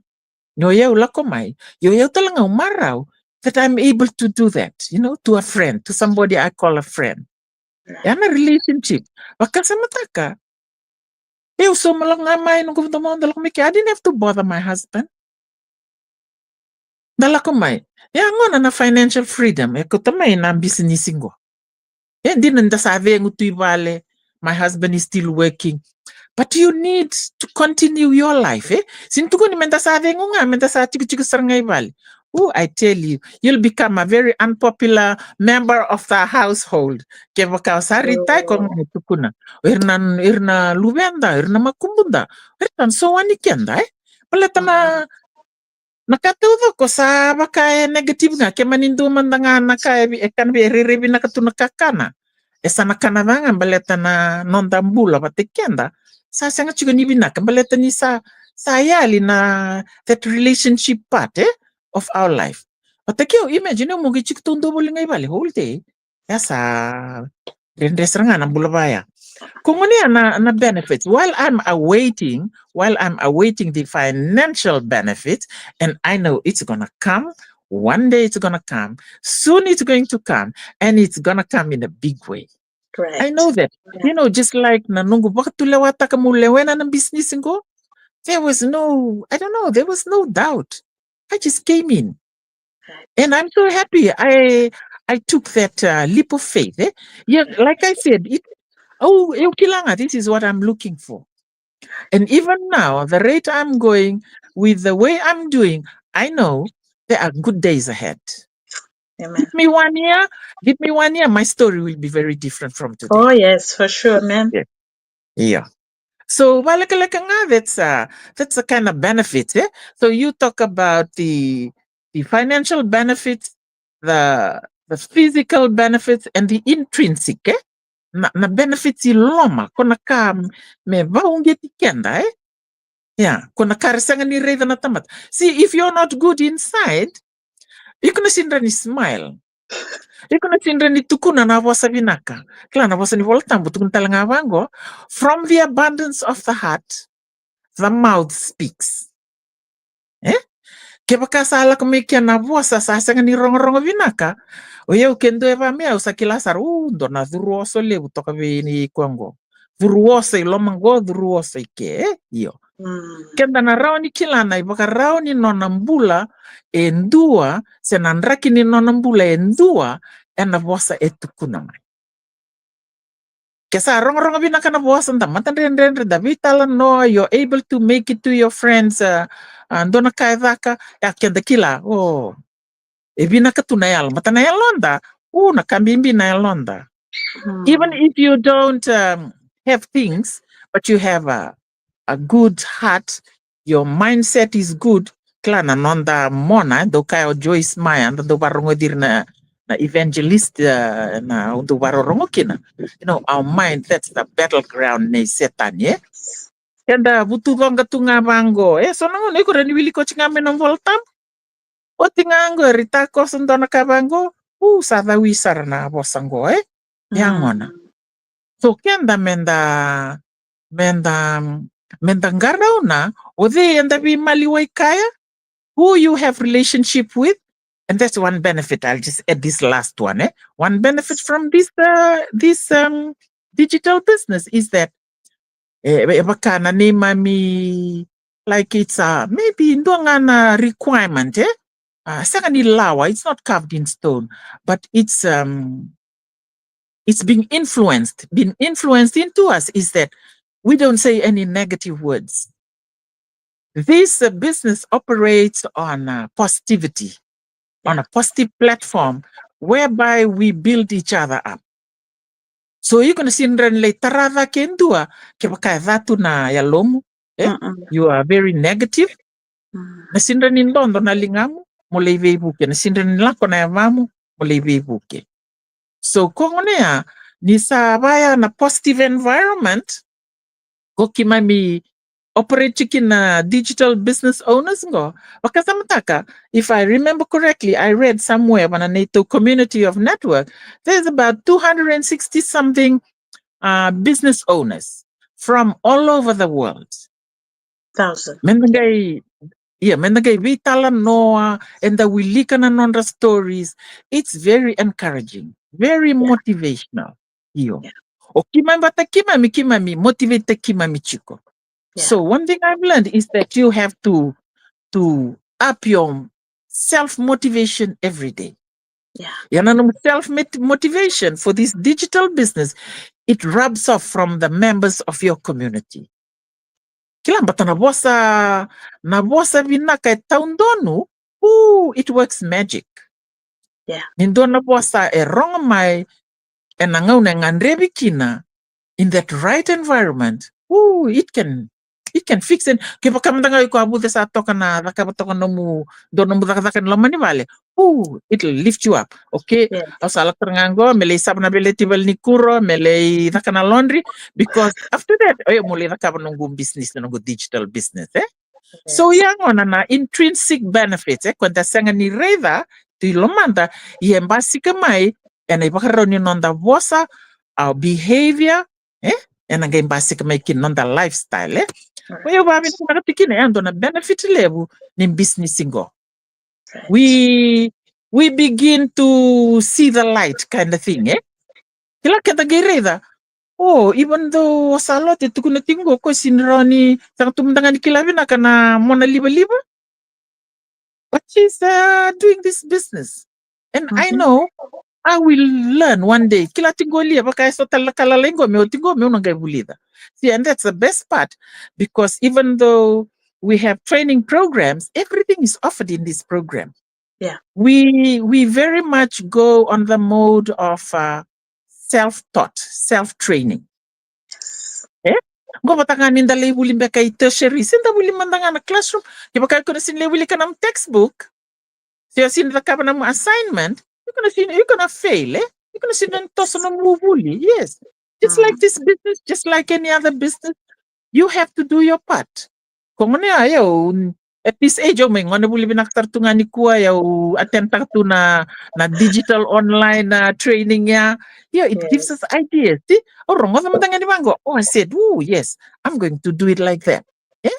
Ni o yau lako mai, o yau tale ga au marau that I'm able to do that, you know, to a friend, to somebody I call a friend. Right. Ana relationship. Vakasamataka. Eu sauma lako ga mai noqu vuda mo da lako mai ke. I didn't have to bother my husband. Da lako mai. Ia gona na financial freedom e kauta mai na bisinisi qo. E dina ni da sa cegu tu i vale. My husband is still working. But you need to continue your life, e? Sega ni tukuni me da sa cegu ga, me da sa tikotiko sara ga i vale. Oh, I tell you, you'll become a very unpopular member of the household. Kevaka o sa retire, ko ga e tukuna. O ira na, ira na luveda, ira na makubuda, ira na sowani keda, e? Baleta na, na ka taucoko sa vaka e negative ga, ke mani dua mada ga na ka e vi-, e kana vei, e rairai vinaka tu na kakana. E sa na kana ca ga baleta na noda bula vata kei keda. Sa sega tiko ni vinaka baleta ni sa, sa yali na that relationship part, e, of our life. Vata kei au, imagine au mo qai tiko taudua voli ga i vale whole day. Ia sa dredre sara ga na bula vaya. Ko gona ya na, na benefits. While I'm awaiting, while I'm awaiting the financial benefits, and I know it's gonna come, one day it's gonna come, soon it's going to come, and it's gonna come in a big way. Right. I know that. Yeah. You know, just like na noqu vakatulewataka meu lewena na business qo, there was no, I don't know, there was no doubt. I just came in. And I'm so happy I, I took that, uh, leap of faith, e? Yeah, like I said, it, oh, eu kila ga, this is what I'm looking for. And even now, the rate I'm going, with the way I'm doing, I know there are good days ahead. Amen. Give me one year, give me one year, my story will be very different from today. Oh, yes, for sure, man. Yeah. Yeah. So, vakalekaleka ga, that's a, that's a kind of benefit, e? So you talk about the, the financial benefits, the, the physical benefits, and the intrinsic, e? Na, na benefits i loma, ko na ka me vakauqeti keda, e? Ia, ko na ka ra sega ni raica na tamata. See, if you're not good inside, iko na sega ni smile. Iko na sega ni tukuna na vosa vinaka. Kila na vosa ni Vola Tabu tukuna tale ga vaqo, from the abundance of the heart, the mouth speaks. E? Kevaka sa lako mai kea na vosa sa sega ni rogorogo vinaka, o yau ke dua e va me au sa kila sara, u, dua na curu oso levu toka vei ni koya qo. Curu oso i loma qo, curu oso i ke, e? Io. Mm. Keda na rawa ni kila na ivakarau ni nona bula e dua, se na draki ni nona bula e dua, ena vosa e tukuna mai. Ke sa rogorogo vinaka na vosa, da matadredredre, da veitalanoa, you're able to make it to your friends, uh, uh, dua na ka e caka, ia keda kila, o, e vinaka tu na yalo, baleta na yaloda, u, na ka bibi na yaloda. Hmm. Even if you don't, um, have things, but you have a, a good heart, your mindset is good. Kila na noda mona, e, dau kaya o Joyce Meyer, da dau varogoci ira na, na evangelist, e, na, au dau varorogo kina. You know, our mind, that's the battleground nei Setani, e? Keda vutucoqa tu ga vaqo. E, so na gauna iko rawa ni wili koci ga mai na Vola Tabu. Oti ga qo, e rita koso dua na ka vaqo. U, sa cawi sara na vosa qo, e? Ia gona. Mm. So keda meda, meda, meda qarauna o cei eda veimaliwai kaya, who you have relationship with, and that's one benefit. I'll just add this last one, e? One benefit from this, uh, this, um, digital business is that, e, e vaka na neimami like it's, uh, maybe dua ga na requirement, eh? Uh, sega ni lawa, it's not carved in stone, but it's, um, it's being influenced, been influenced into us, is that we don't say any negative words. This, uh, business operates on, uh, positivity, on a positive platform whereby we build each other up. So iko na sega ni rawa ni lai tara cake e dua kevaka e ca tu na yalomu, eh? You are very negative. Na sega ni rawa ni dodo na ligamu, mo lai veivuke. Na sega ni rawa ni lako na yavamu, mo lai veivuke. So ko gona ya, ni sa vaya na positive environment, ko keimami operate kina na digital business owners qo. Vakasamataka, if I remember correctly, I read somewhere on a neitou community of network, there's about two hundred and sixty something, uh, business owners from all over the world. Thousand. Meda qai, ia, meda qai veitalanoa, eda wilika na nodra stories. It's very encouraging, very motivational. Io. O keimami vata keimami, keimami motivate keimami tiko. So one thing I've learned is that you have to, to up your self motivation every day. Ia na nomu self mot-, motivation for this digital business, it rubs off from the members of your community. Kila, baleta na vosa, na vosa vinaka e taudonu, ooh, it works magic. Ni dua na vosa e rogo mai ena gauna e gadrevi kina, in that right environment, ooh, it can, it can fix it. Kevaka mada ga iko a vuce sa toka na cakava toka nomu, dua nomu cakacaka ni loma ni vale, ooh, it'll lift you up. Okay, au sa lako tara ga qo me lai sava na veleti valenikuro, me lai caka na laundry, because after that, oya mo lai cakava noqu business, noqu digital business, eh? So ia gona na intrinsic benefits, eh, ko da sega ni raica tu i lomada, ia e basika mai ena ivakarau ni noda vosa, our behavior, eh? Ena qai basika mai kina noda lifestyle, eh? Ko ia vavinavinaka tiko kina, e dua na benefit levu ni business qo. We, we begin to see the light kind of thing, eh? Kila, keda qai raica, oh, even though o Salote tukuna tiko qo, ko sega ni rawa ni, sega tu mada ga ni kila vinaka na mona livaliva, but she's, uh, doing this business. And I know I will learn one day. Kila tiko lia, vaka e so tale na ka lalai qo, meu tiko, meu na qai vulica. See, and that's the best part, because even though we have training programs, everything is offered in this program. We, we very much go on the mode of, uh, self-taught, self-training. Eh? Qo vata ga ni da lai vuli beka i tertiary, se da vuli mada ga na classroom. Kevaka iko na sega ni lai wilika na nomu textbook, se o sega ni cakava na nomu assignment, iko na sega ni, iko na fail, eh? Iko na sega ni toso na nomu vuli, yes. Just like this business, just like any other business, you have to do your part. Ko gona ya, au, at this age, au mai gone vuli vinaka sara tu ga nikua, au attend taka tu na, na digital online, na training ya. Yeah, it gives us ideas. See, au rogoca mada ga ni vaqo. Oh, I said, oh, yes, I'm going to do it like that. Eh?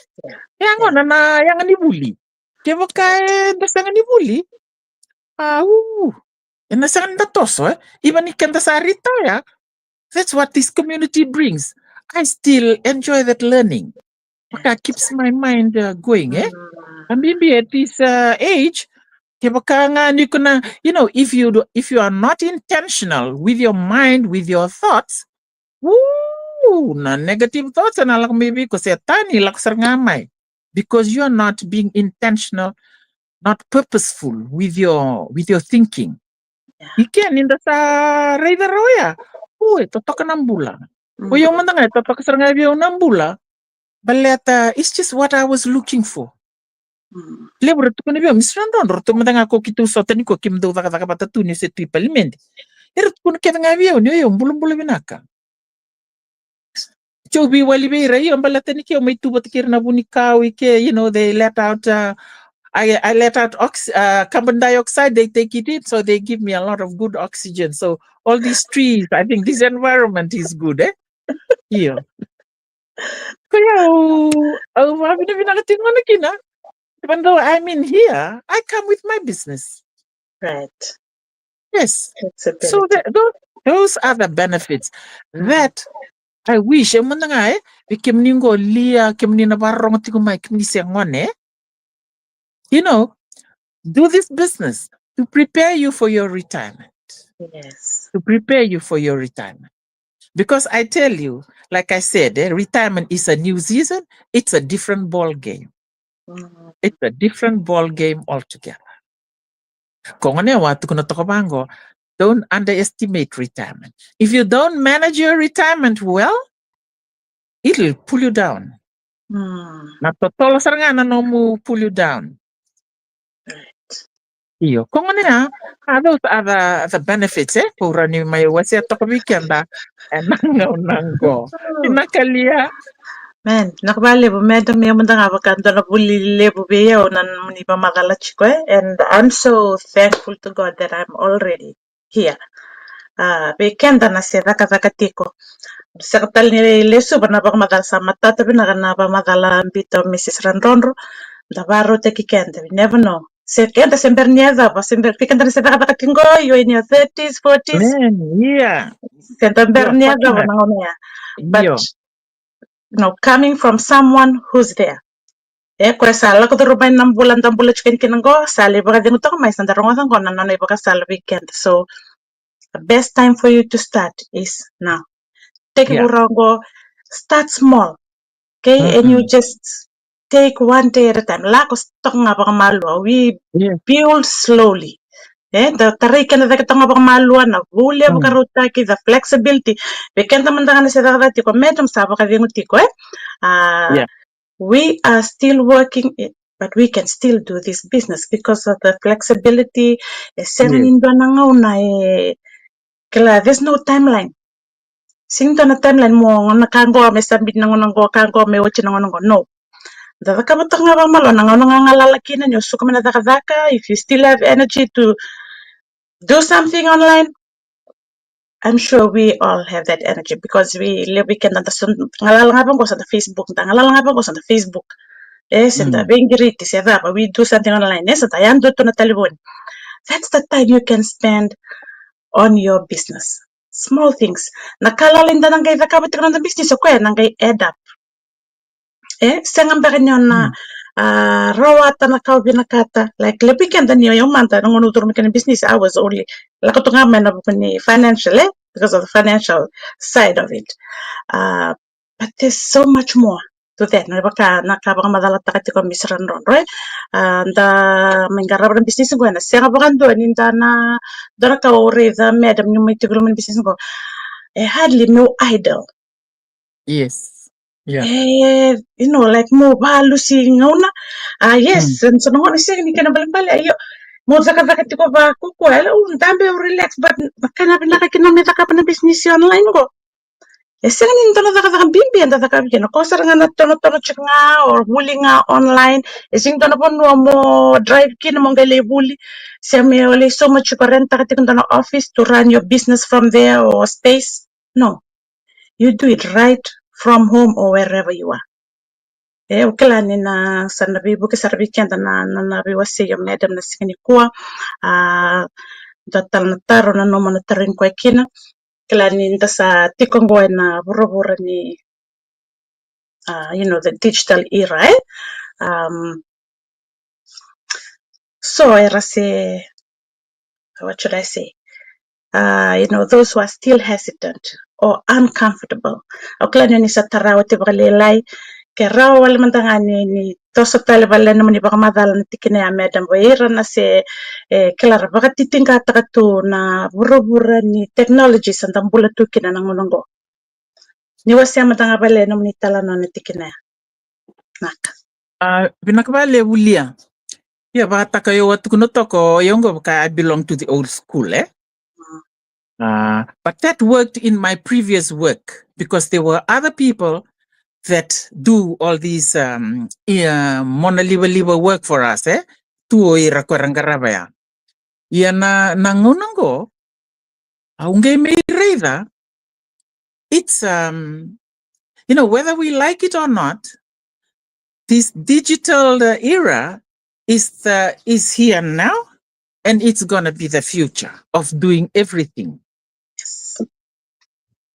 E gona na yaga ni vuli. Kevaka eda sega ni vuli, au, ena sega ni da toso, eh? Even ni keda sa retire, that's what this community brings. I still enjoy that learning. Vaka keeps my mind, uh, going, eh? A bibi at this, uh, age, kevaka ga ni ko na, you know, if you do, if you are not intentional with your mind, with your thoughts, ooh, na negative thoughts ena lako mai vei iko, Setani lako sara ga mai, because you are not being intentional, not purposeful with your, with your thinking. I ke ni da sa raica rawa ya, ooh, e totoka na bula. O yau mada ga e totoka sara ga vei au na bula. Baleta it's just what I was looking for. Levu ra tukuna vei au, Mister Drodro, ratou mada ga ko keitou sota nikua, keimami dau cakacaka vata tu niu se tu i palimedi. Era tukuna kece ga vei au ni o yau bulabula vinaka. Keitou veiwali vei ira, io, baleta ni keitou mai tu vata kei ira na vunikau i ke, you know, they let out, uh, I, I let out ox-, uh, carbon dioxide, they take it in, so they give me a lot of good oxygen. So all these trees, I think this environment is good, eh? Io. Ko ia au, au vavinavinaka tiko gona kina. Even though I'm in here, I come with my business. Right. Yes. So the, tho-, those are the benefits that I wish, e mada ga, e, vei kemuni qo, Lia, kemuni na vakarorogo tiko mai, kemuni se gone, e. You know, do this business to prepare you for your retirement. Yes. To prepare you for your retirement. Because I tell you, like I said, eh, retirement is a new season. It's a different ball game. Mm. It's a different ball game altogether. Ko gona au a tukuna toka vaqo, don't underestimate retirement. If you don't manage your retirement well, it'll pull you down. Mm. Na totolo sara ga na nomu pull you down. Right. Io, ko gona ya, a, those are the, the benefits, e, ko rawa ni mai wasea toka vei keda ena gauna qo. Vinaka Lia. Man, vinaka vakalevu, madam, ia mada ga vaka dua na vuli levu vei au na nomuni vakamacala tiko, e, and I'm so thankful to God that I'm already here. A, vei keda na se cakacaka tiko, sega tale ni lesuva na vakamacala, sa matata vinaka na vakamacala biuta o Mrs Radrodro. Da vakarautaki keda, we never know. Se keda se bera ni yacova, se bera, vei keda na se cakacaka tiko qo, you're in your thirties, forties. Man, yeah. Se da bera Io, ni sa yacova kena. Na gauna ya. But, Io. you know, coming from someone who's there. E, koya sa lako curuma mai na bula da bula tiko kina qo, sa lai vakacegu toka mai, sa da rogoca qo na nona ivakasala vei keda. So, the best time for you to start is now. Tekivu Yeah. rawa qo, start small. Okay? And you Mm-mm. just take one day at a time. Lako toka ga vakamalua. We Yeah. build slowly. E, da tarai keda cake toka ga vakamalua, na vuli e Mm. vakarautaki, the flexibility. Vei keda mada ga na se cakacaka tiko, madam sa vakacegu tiko, e? A, Yeah. we are still working, eh, but we can still do this business because of the flexibility. E sega Yes. ni dua na gauna, e, kila, there's no timeline. Sega ni dua na timeline mo na ka qo me submit na gauna qo, ka qo me oti na gauna qo. No. Da cakava toka ga vakamalua, na gauna ga galala kina ni o suka mai na cakacaka, if you still have energy to do something online, I'm sure we all have that energy because we live weekend, da sa galala ga vaqo, sa da Facebook, da galala ga vaqo, sa da Facebook. E, se da Mm. veiqiriti, se cava, we do something online, e, sa da yadua tu na talevoni. That's the time you can spend on your business. Small things. Na ka lala eda na qai cakava tiko na noda business, o koya na qai add up. E, sega beka ni o na, Mm. a, rawata na ka o vinakata. Like, levu vei keda ni o yau mada, na gauna au curu mai kina business, I was only, lako tu ga mai na vuku ni financial, e, because of the financial side of it. A, but there's so much more to that. Na vaka, na ka vakamacalataka tiko o Mrs Radrodro, e. A, da mai qarava na business qo, ena sega vakadua ni da na, dua na ka au raica, madam, ni mai tiko i loma ni business qo, e hardly meu idle. Yes. Yeah. E, you know, like, mo valusi gauna. A, yes, mm, so na gauna sega ni kena balebale, io, mo cakacaka tiko vakaukaua, e, au dabe, au relax, but na ka na vinaka kina me cakava na business online qo. E sega ni dua na cakacaka bibi eda cakava kina, ko sara ga na tonotono tiko ga, o vuli ga online, e sega ni dua na vanua mo drive kina mo qai lai vuli, se me o lai sauma tiko, rentaka tiko dua na office to run your business from there or space. No. You do it right from home or wherever you are. E, au kila ni na sa na veivuke sara vei keda na, na, na veiwasei o madam na siga nikua. A, dua tale na taro na nomu na tarogi koya kina. Kila ni da sa tiko qo ena vuravura ni, a, you know, the digital era, e? Um, so era se, what should I say? A, you know, those who are still hesitant or uncomfortable. Au kila ni o ni sa tara oti vakalailai, ke rawa wale mada ga ni, ni toso tale vale na nomuni vakamacala na tikina ya, madam, vei ira na se, e, kila ra vakatitiqataka tu na vuravura ni technology sa da bula tu kina na gauna qo. Ni wasea mada ga vale na nomuni talanoa na tikina ya. Vinaka. A, vinaka vakalevu, Lia. Ia, vakataka o yau a tukuna toka, o yau qo vaka I belong to the old school, e? Mm. A, but that worked in my previous work because there were other people that do all these, um, ia, mona livaliva work for us, e? Tu o ira ko era qarava ya. Ia na, na gauna qo, au qai mai raica, it's, um, you know, whether we like it or not, this digital, uh, era is the, is here now, and it's gonna be the future of doing everything. Yes.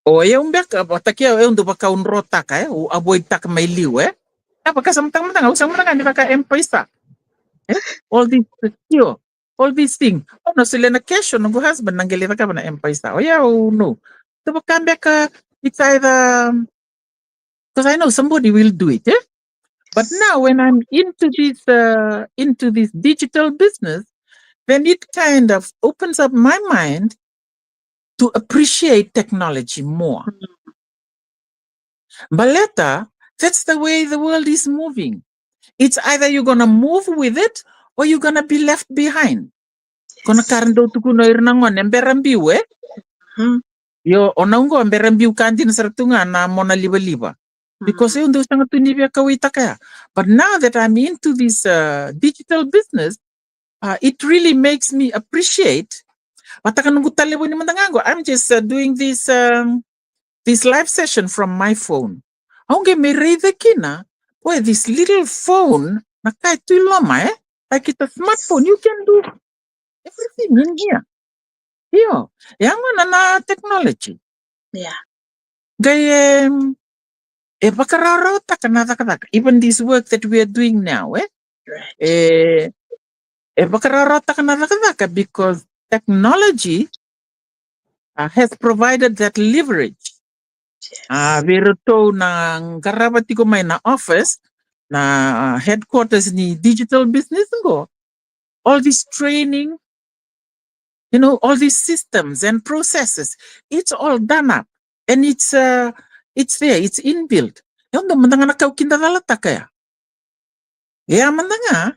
O yau beka, vata kei au, au dau vakaudrotaka, e, au avoid taka mai liu, e. Au vakasamataka mada ga, au sega mada ga ni vaka M-PAiSA. E? All these, io, all these things. Au na solia na cash, o noqu husband na qai lai cakava na M-PAiSA. O yau, no. Dau vaka beka, it's either, because I know somebody will do it, e? But now when I'm into this, uh, into this digital business, then it kind of opens up my mind to appreciate technology more. Baleta, that's the way the world is moving. It's either you're gonna move with it or you're gonna be left behind. Ko na ka ra dau tukuna o ira na gone, bera biu, e? Hmm. Io, o na oqo bera biu ka dina sara tu ga na mona livaliva. Because, hmm, au dau sega tu ni via kauwaitaka ya. But now that I'm into this, uh, digital business, uh, it really makes me appreciate. Vata ka noqu talevoni mada ga qo, I'm just, uh, doing this, um, this live session from my phone. Au qai mai raica kina, boy, this little phone, na ka e tu i loma, e? Like, it's a smartphone, you can do everything in here. Io, ya gona na technology. Yeah. Qai, em, e vakarawarawataka na cakacaka. Even this work that we are doing now, e? Right. E, e vakarawarawataka na cakacaka because technology, uh, has provided that leverage. Yes. A, vei iratou na qarava tiko mai na office, na, uh, headquarters ni digital business qo. All this training, you know, all these systems and processes, it's all done up. And it's, uh, it's there, it's inbuilt. Io, dua mada ga na ka au kida calataka ya. Ia mada ga,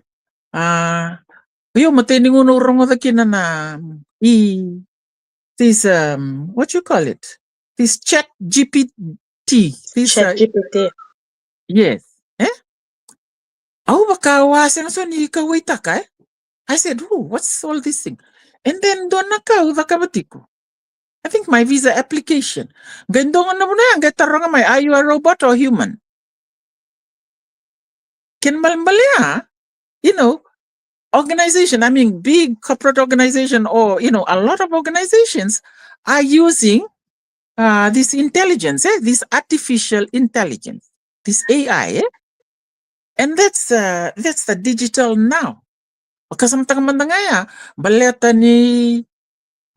a, io, matai ni gauna au rogoca kina na, i, this, um, what you call it? This Chat G P T. This, uh, Chat G P T. Yes. E? Au vaka au a sega soti ni kauwaitaka, e? I said, "Oh, what's all this thing?" And then dua na ka au cakava tiko. I think my visa application. Qai dua ga na vanua ya, qai taroga mai, "Are you a robot or human?" Kena ibalebale ya, you know, organization, I mean, big corporate organization or, you know, a lot of organizations are using, uh, this intelligence, e? This artificial intelligence, this A I, e? And that's, uh, that's the digital now. Vakasamataka mada ga ya, baleta ni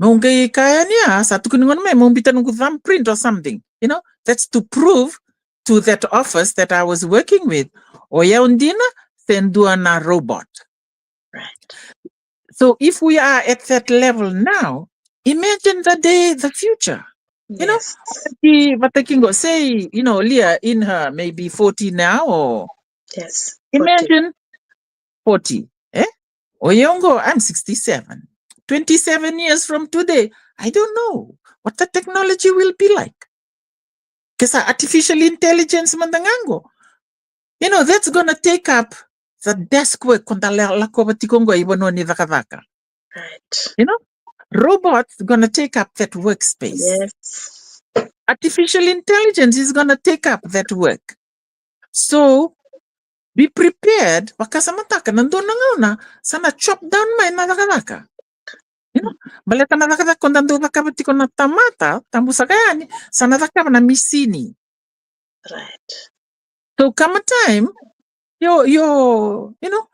meu qai kaya ni a, sa tukuni gona mai meu biuta noqu thumbprint or something, you know, that's to prove to that office that I was working with, o yau dina se dua na robot. Right. So if we are at that level now, imagine the day, the future. You know, yes. Vata kei, vata kei qo, say, you know, Leah in her maybe forty now, or yes, forty. Imagine forty, e? O yau qo, I'm sixty-seven. Twenty-seven years from today, I don't know what the technology will be like. Ke sa artificial intelligence mada ga qo, you know, that's gonna take up the desk work ko da la-, lakova tiko qo i vanua ni cakacaka. Right. You know, robots gonna take up that workspace. Yes. Artificial intelligence is gonna take up that work. So, be prepared, vakasamataka na dua na gauna sa na chop down mai na cakacaka. You know, baleta na cakacaka ko da dau cakava tiko na tamata, tabu saka yani, sa na cakava na misini. Right. So come a time, your, your, you know,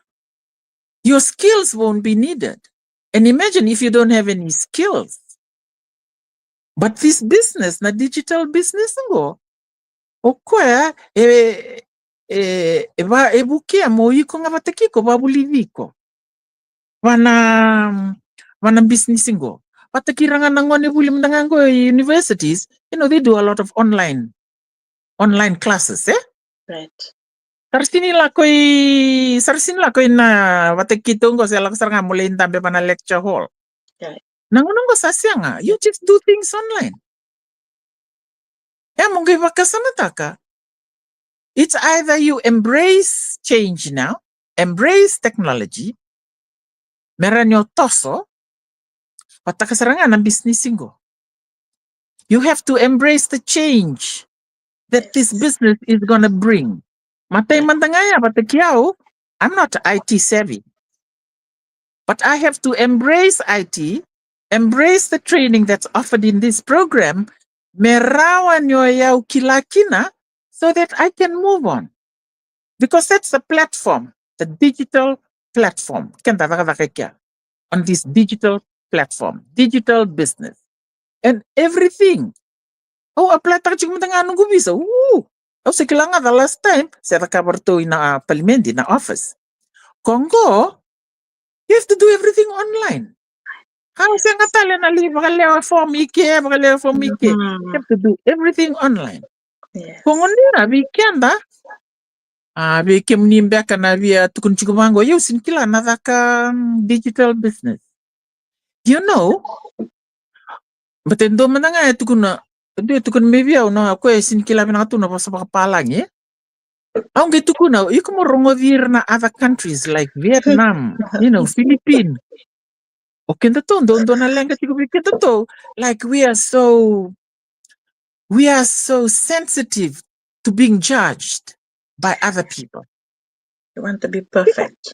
your skills won't be needed. And imagine if you don't have any skills. But this business, na digital business qo, o koya e, e, e va, e vukea mo iko ga vata kei iko, vavulici iko. Vana, vana business qo. Vata kei ira ga na gone vuli mada ga qo i universities, you know, they do a lot of online, online classes, e? Right. Sa ra sini lako i, sa ra sini lako i na vata keitou qo, se lako sara ga mo lai dabe vana lecture hall. Right. Na gauna qo sa sega, you just do things online. E, mo qai vakasamataka, it's either you embrace change now, embrace technology, me rawa ni o toso, vata kei sara ga na business qo. You have to embrace the change that this business is gonna bring. Matai mada ga ya, vata kei au, I'm not I T savvy. But I have to embrace I T, embrace the training that's offered in this program, me rawa ni o yau kila kina, so that I can move on. Because that's the platform, the digital platform. Keda cakacaka i kea on this digital platform, digital business. And everything. Au apply-taka tiko mada ga noqu visa. Ooh, au se kila ga the last time se cakava ratou i na, ah, palimedi, na office. Ko qo, you have to do everything online. Au sega tale na lai vakalewa form i ke, vakalewa form i ke. You have to do everything online. Yes. Ko gona vei keda, ah, vei kemuni beka na via tukuna tiko vaqo, io, sega ni kila na caka, mm, digital business. You know, but e dua mada ga e tukuna, e dua e tukuna mai vei au, na o koya e sega ni kila vinaka tu na vosa vakapalagi, e? Au qai tukuna, iko mo rogoci ira na other countries like Vietnam, you know, Philippines. O kedatou, dodonu na leqa tiko vei kedatou. Like, we are so, we are so sensitive to being judged by other people. You want to be perfect.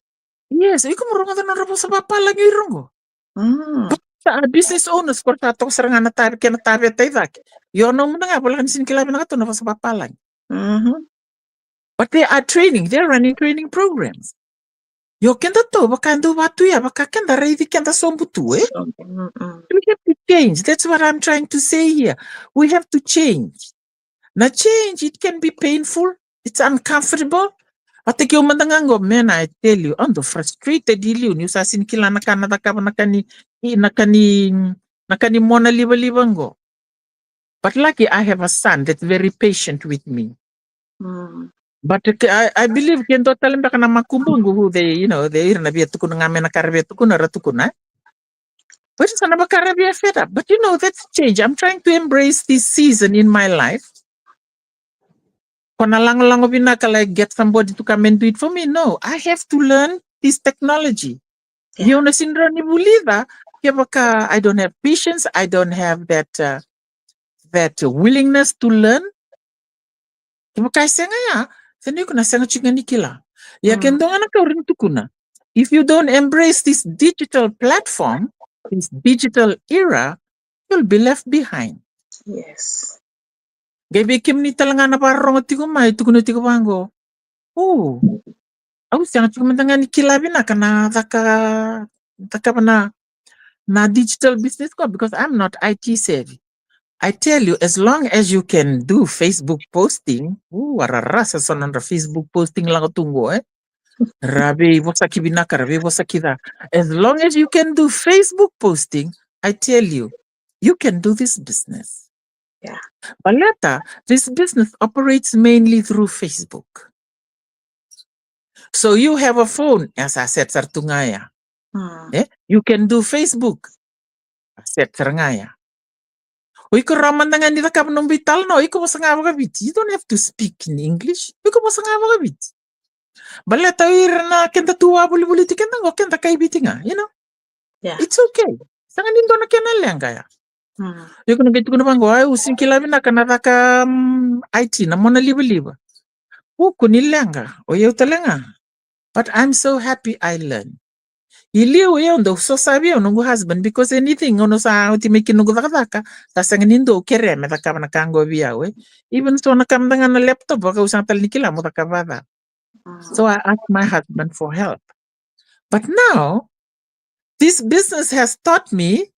Yes, iko mo rogoca na nodra vosa vapalagi ira qo. Mm. Sa business owners, ko ra sa toka sara ga na tavi, kena taveta i cake. Io, na mada ga, voleka ni sega ni kila vinaka tu na vosa vapalagi. Mm-hmm. But they are training, they are running training programs. Io, kedatou, vaka dou vatu ya, vaka keda raici keda sobu tu, e? So, mm-mm. We have to change. That's what I'm trying to say here. We have to change. Na change, it can be painful. It's uncomfortable. Vata kei au mada ga qo, man, I tell you, au dau frustrated i liu niu sa sega ni kila na ka na cakava na ka ni, i, na ka ni, na ka ni mona livaliva qo. But lucky I have a son that's very patient with me. Mm. But, uh, I, I believe ke dua tale beka na makubuqu who they, you know, they ira na via tukuna ga mai na ka ra via tukuna, ra tukuna. But sa na vaka ra via fed up. But you know, that's change. I'm trying to embrace this season in my life. Ko na lagolago vinaka, like, get somebody to come and do it for me. No, I have to learn this technology. Yeah. Io, na sega ni rawa ni vulica kevaka I don't have patience, I don't have that, uh, that willingness to learn. Kevaka e sega ya, then iko na sega tiko ga ni kila. Ia, mm, ke dua ga na ka au rawa ni tukuna, if you don't embrace this digital platform, this digital era, you'll be left behind. Yes. Qai vei kemuni tale ga na vakarorogo tiko mai, tukuna tiko vaqo, o, au sega tiko mada ga ni kila vinaka na caka, cakava na, na digital business qo, because I'm not I T savvy. I tell you, as long as you can do Facebook posting, u, ararasa so nodra Facebook posting lako tu qo, e? Ra veivosaki vinaka, ra veivosaki ca. As long as you can do Facebook posting, I tell you, you can do this business. Yeah. Baleta, this business operates mainly through Facebook. So you have a phone, e sa set sara tu ga ya. Mm. Eh? You can do Facebook. A set sara ga ya. O iko rawa mada ga ni cakava nomu veitalanoa, o iko vosa ga vakaviti. You don't have to speak in English. O iko vosa ga vakaviti. Baleta o ira na keda tu wavolivoli tu keda qo, keda kai Viti ga, you know? Yeah. It's okay. Sega ni dua na kena leqa ya. Mm. Iko na qai tukuna vaqo, au sega ni kila vinaka na caka, mm, I T, na mona livaliva. Vuku ni leqa, o yau tale ga. But I'm so happy I learned. I liu au dau sosavi au noqu husband, because anything au na sa oti mai kina noqu cakacaka, sa sega ni dua au kerea me cakava na ka qo vei au, e. Even so na ka mada ga na laptop, vaka au sega tale ni kila mo cakava ca. Mm. So I asked my husband for help. But now, this business has taught me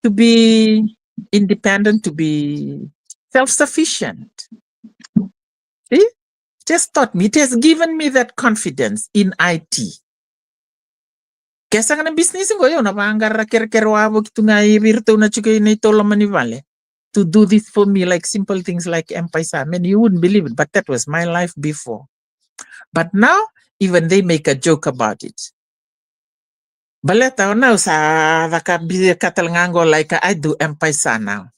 to be independent, to be self-sufficient. See? It has taught me, it has given me that confidence in I T. Ke sega na business qo, io, na vaqara kerekere wavoki tu ga i vei iratou na tiko i neitou loma ni vale. To do this for me, like, simple things like M-PAiSA. Man, you wouldn't believe it, but that was my life before. But now, even they make a joke about it. Baleta o au sa caka, biu ka tale ga qo, like, I do M-PAiSA now.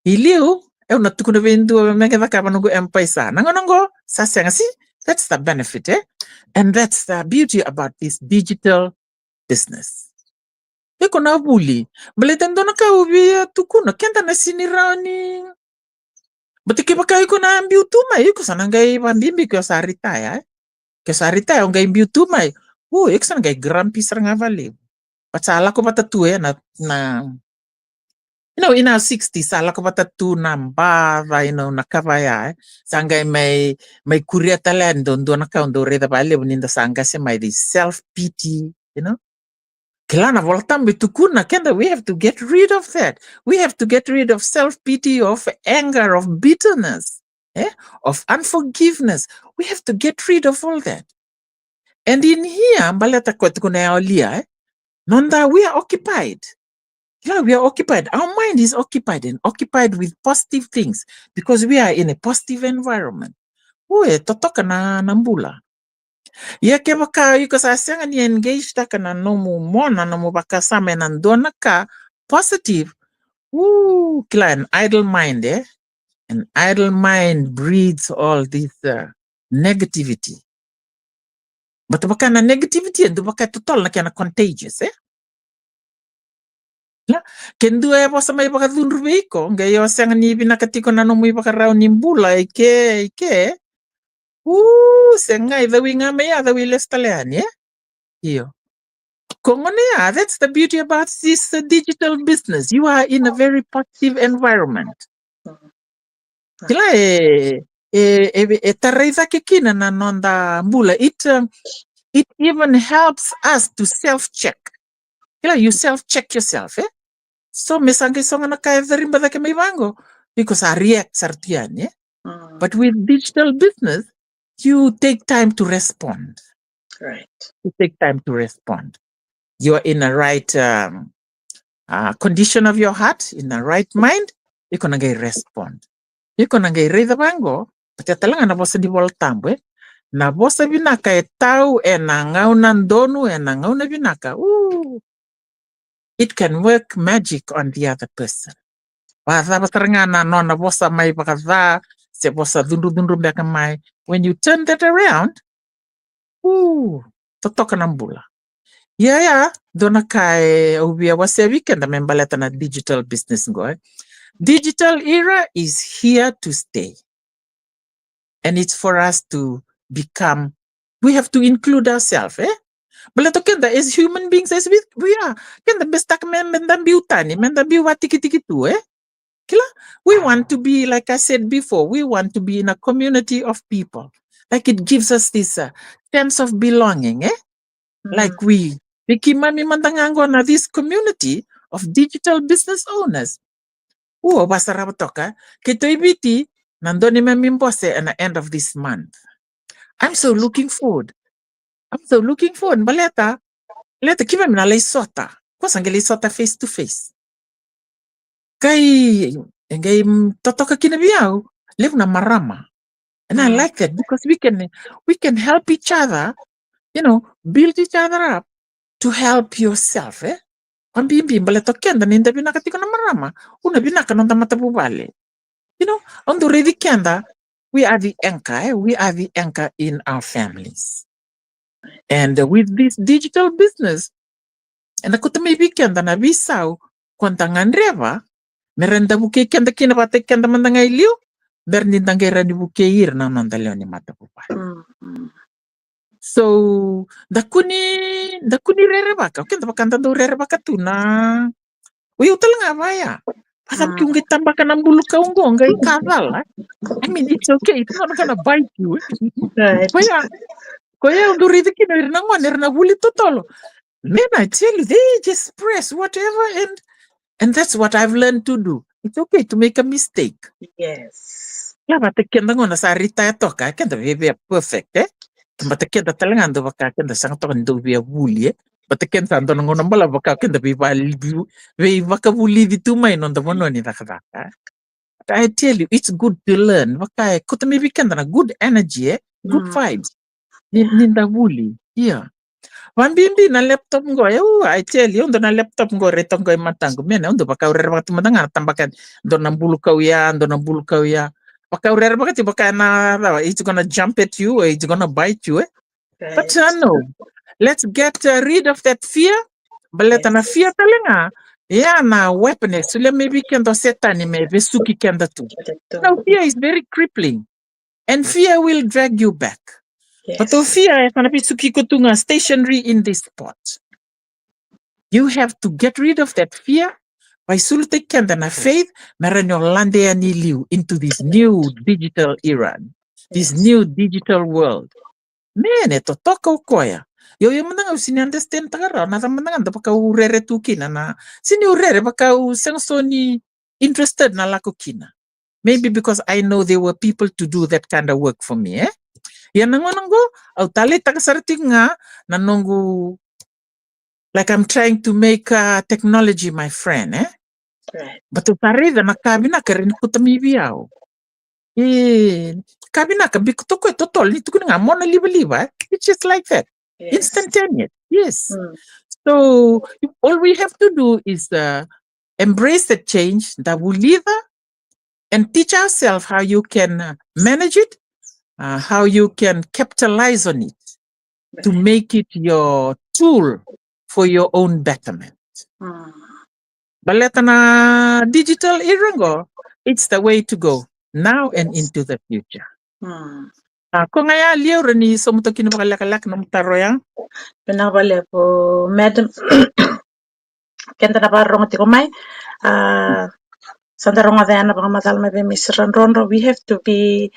I liu, au na tukuna vei dua me qai cakava noqu M-PAiSA. Na gauna qo, sa sega, see, that's the benefit, eh? And that's the beauty about this digital business. Iko na vuli. Baleta e dua na ka au via tukuna, keda na sega ni rawa ni. Baleta kevaka iko na biu tu mai, iko sa na qai vabibi ke o sa retire, eh? Ke o sa retire, o qai biu tu mai. O, iko sa na qai grumpy sara ga vakalevu. But sa lako vata tu, eh, na, na, You know, in our sixties, sa lako vata tu na baca, you know, na ka vaya, eh? Sa qai mai, mai kuria tale yani dua, dua na ka au dau raica vakalevu ni da sa qase mai, this self-pity, you know? Kila na Vola Tabu e tukuna keda, we have to get rid of that. We have to get rid of self-pity, of anger, of bitterness, eh? Of unforgiveness. We have to get rid of all that. And in here, baleta ko tukuna ya o Lia, eh? Noda, we are occupied. Kila, we are occupied. Our mind is occupied and occupied with positive things because we are in a positive environment. Ue, totoka na, na bula. Ia kevaka iko sa sega ni engage taka na nomu mona, nomu vakasama ena dua na ka positive, uu, kila, an idle mind, eh? An idle mind breeds all this, uh, negativity. But vaka na negativity, e dua vaka e totolo na kena contagious, eh? Ia, ke dua e vosa mai vakacudru vei iko, qai o sega ni vinaka tiko na nomu ivakarau ni bula, i ke, i ke. Uu, se qai cawi ga mai ya, cawi lesu tale yani, eh? Io. Ko gone ya, that's the beauty about this, uh, digital business. You are in a very positive environment. Kila e, e, e, e tarai cake kina na noda bula. It, um, it even helps us to self-check. Kila, you self-check yourself, eh? So, me sa qai so ga na ka e cariba cake mai vaqo, because I react sara tu yani, eh? But with digital business, you take time to respond. Right. You take time to respond. You are in the right, um, uh, condition of your heart, in the right mind, iko na qai respond. Iko na qai raica vaqo, baleta tale ga na vosa ni Vola Tabu, eh? Na vosa vinaka e tau ena gauna donu, ena gauna vinaka. Ooh, it can work magic on the other person. Vakacava sara ga na nona vosa mai vakaca, se vosa cudrucudru beka mai. When you turn that around, ooh, totoka na bula. Ia, ia, dua na ka e au via wasea vei keda me baleta na digital business qo, eh? Digital era is here to stay. And it's for us to become, we have to include ourselves, eh? Baleta keda as human beings, as we, we are, keda bese taka me, me da biu tani, me da biu vatikitiki tu, eh? Kila, we want to be, like I said before, we want to be in a community of people. Like, it gives us this, uh, sense of belonging, eh? Like we, vei keimami mada ga qo na this community of digital business owners. Ua, au vasarava toka, keitou i Viti, na dua neimami bose ena end of this month. I'm so looking forward. I'm so looking forward. Baleta, baleta keimami na lai sota. Ko sa qai lai sota face to face. Qai, e qai, mm, totoka kina vei au, levu na marama. And I like that because we can, we can help each other, you know, build each other up to help yourself, eh? Vakabibi baleta o keda ni da vinaka tiko na marama, au na vinaka noda matavuvale. You know, au dau raici keda, we are the anchor, eh? We are the anchor in our families. And, uh, with this digital business, ena kauta mai vei keda na veisau ko da gadreva me rawa ni da vukei keda kina vata kei keda mada ga e liu, bera ni da qai rawa ni vukei ira na noda lewe ni matavuvale. So, da kua ni, da kua ni rerevaka, o keda vaka da dau rerevaka tu na, o yau tale ga vaya. Vaka tu qai tabaka na bulu kau qo, qai ka cala. I mean, it's okay. It's not gonna bite you. Right. Koya, koya au dau raica kina ira na gone, ira na vuli totolo. Man, I tell you, they just press whatever, and, and that's what I've learned to do. It's okay to make a mistake. Yes. Ia vata keda gona sa retire toka, keda via, via perfect, eh? Vata keda tale ga dau vaka keda sega toka ni dau via vuli, eh? Vata keda sa dua na gauna balavu vaka keda veiva-, veivakavulici tu mai noda vanua ni cakacaka, eh? But I tell you, it's good to learn. Vaka e kauta mai vei keda na good energy, eh? Good vibes. Ni, ni da vuli. Ia. Vakabibi na laptop qo, eu, I tell you, au dau na laptop qo, raica qo e mataqu. Mena, au dau vaka au rerevaka tu mada ga na tabaka, dua na bulu kau ya, dua na bulu kau ya. Vaka au rerevaka tu, vaka na, it's gonna jump at you, or it's gonna bite you, eh? But, uh, no. Let's get, uh, rid of that fear. Baleta na fear tale ga, ia na weapon e solia mai vei keda o Setani me vesuki keda tu. Now, fear is very crippling. And fear will drag you back. But o fear e sa na vesuki iko tu ga stationary in this spot. You have to get rid of that fear. Ai sulutaki keda na faith me rawa ni o lade yani i liu into this new digital era, this new digital world. Me ne totoka o koya. Io, io mada ga au sini understand taka rawa na cava mada ga da vaka au rere tu kina na, sini au rere vaka au sega so ni interested na lako kina. Maybe because I know there were people to do that kind of work for me, eh? Ia na gauna qo au taleitaka sara tiko ga na noqu, like, I'm trying to make uh, technology my friend, eh? Right. But au sa raica na ka vinaka e rawa ni kauta mai vei au. E ka vinaka biko toka e totolo ni tukuni ga mo na livaliva, eh? It's just like that. Yes. Instantaneous. Yes. Mm. So all we have to do is uh, embrace the change, da vulica, and teach ourselves how you can uh, manage it, uh, how you can capitalize on it to make it your tool for your own betterment. Mm. Baleta na digital era qo, it's the way to go now and into the future. Mm. A ko ga ya, Lia, rawa ni sauma toka kina vakalekaleka na nomu taro ya? Vinaka vakalevu, madam. Keda na vakarorogo tiko mai, a, sa da rogoca ya na vakamacala mai vei Miss Radrodro. We have to be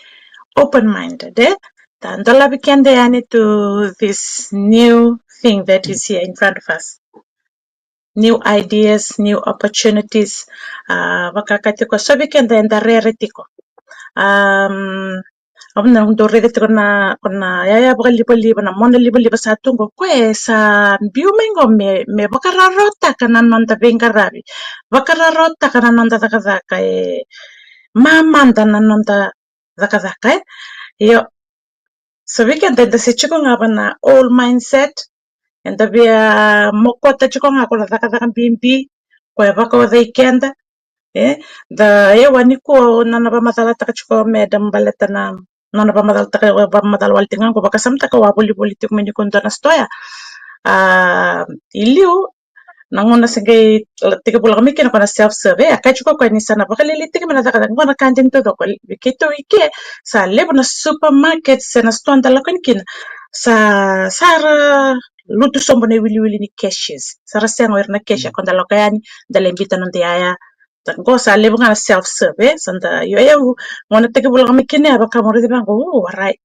open-minded, eh? Da dolavi keda yani to this new thing that is here in front of us. New ideas, new opportunities. A, vaka ka tiko so vei keda eda rere tiko. Um, au na dau raica tiko na, ko na yaya vakalivaliva, na mona livaliva sa tu qo, ko e sa biu mai qo me, me vakarautaka na noda veiqaravi, vakarautaka na noda cakacaka, e mamada na noda cakacaka, eh? Io, so vei keda eda se tiko ga va na old mindset, eda via mokota tiko ga ko na cakacaka bibi ko e vakaoca i keda, eh? Da, e, wa ni ko na, na vamacalataka tiko, madam, baleta na, na, na vamacalataka, vakamacala wale tiko ga ko, vakasamataka wa volivoli tiko mai ni ko dua na stoya. A, i liu na gauna se qai tekivu lako mai kina ko na self serve, e a kai tiko ko ni sa na vakalialiai tiko mai na cakacaka, ko na ka dina taucoko. Vei keitou i ke sa levu na supermarket se na stoa da lako yani kina sa, sa ra lutu sobu na iwiliwili ni cashiers. Sa ra sega o ira na cashier, ko da lako yani da lai biuta noda yaya. Da qo sa levu ga na self serve, eh? Sa da, io, io, gauna tekivu lako mai kina ya, vaka mo raici vaqo, u, alright.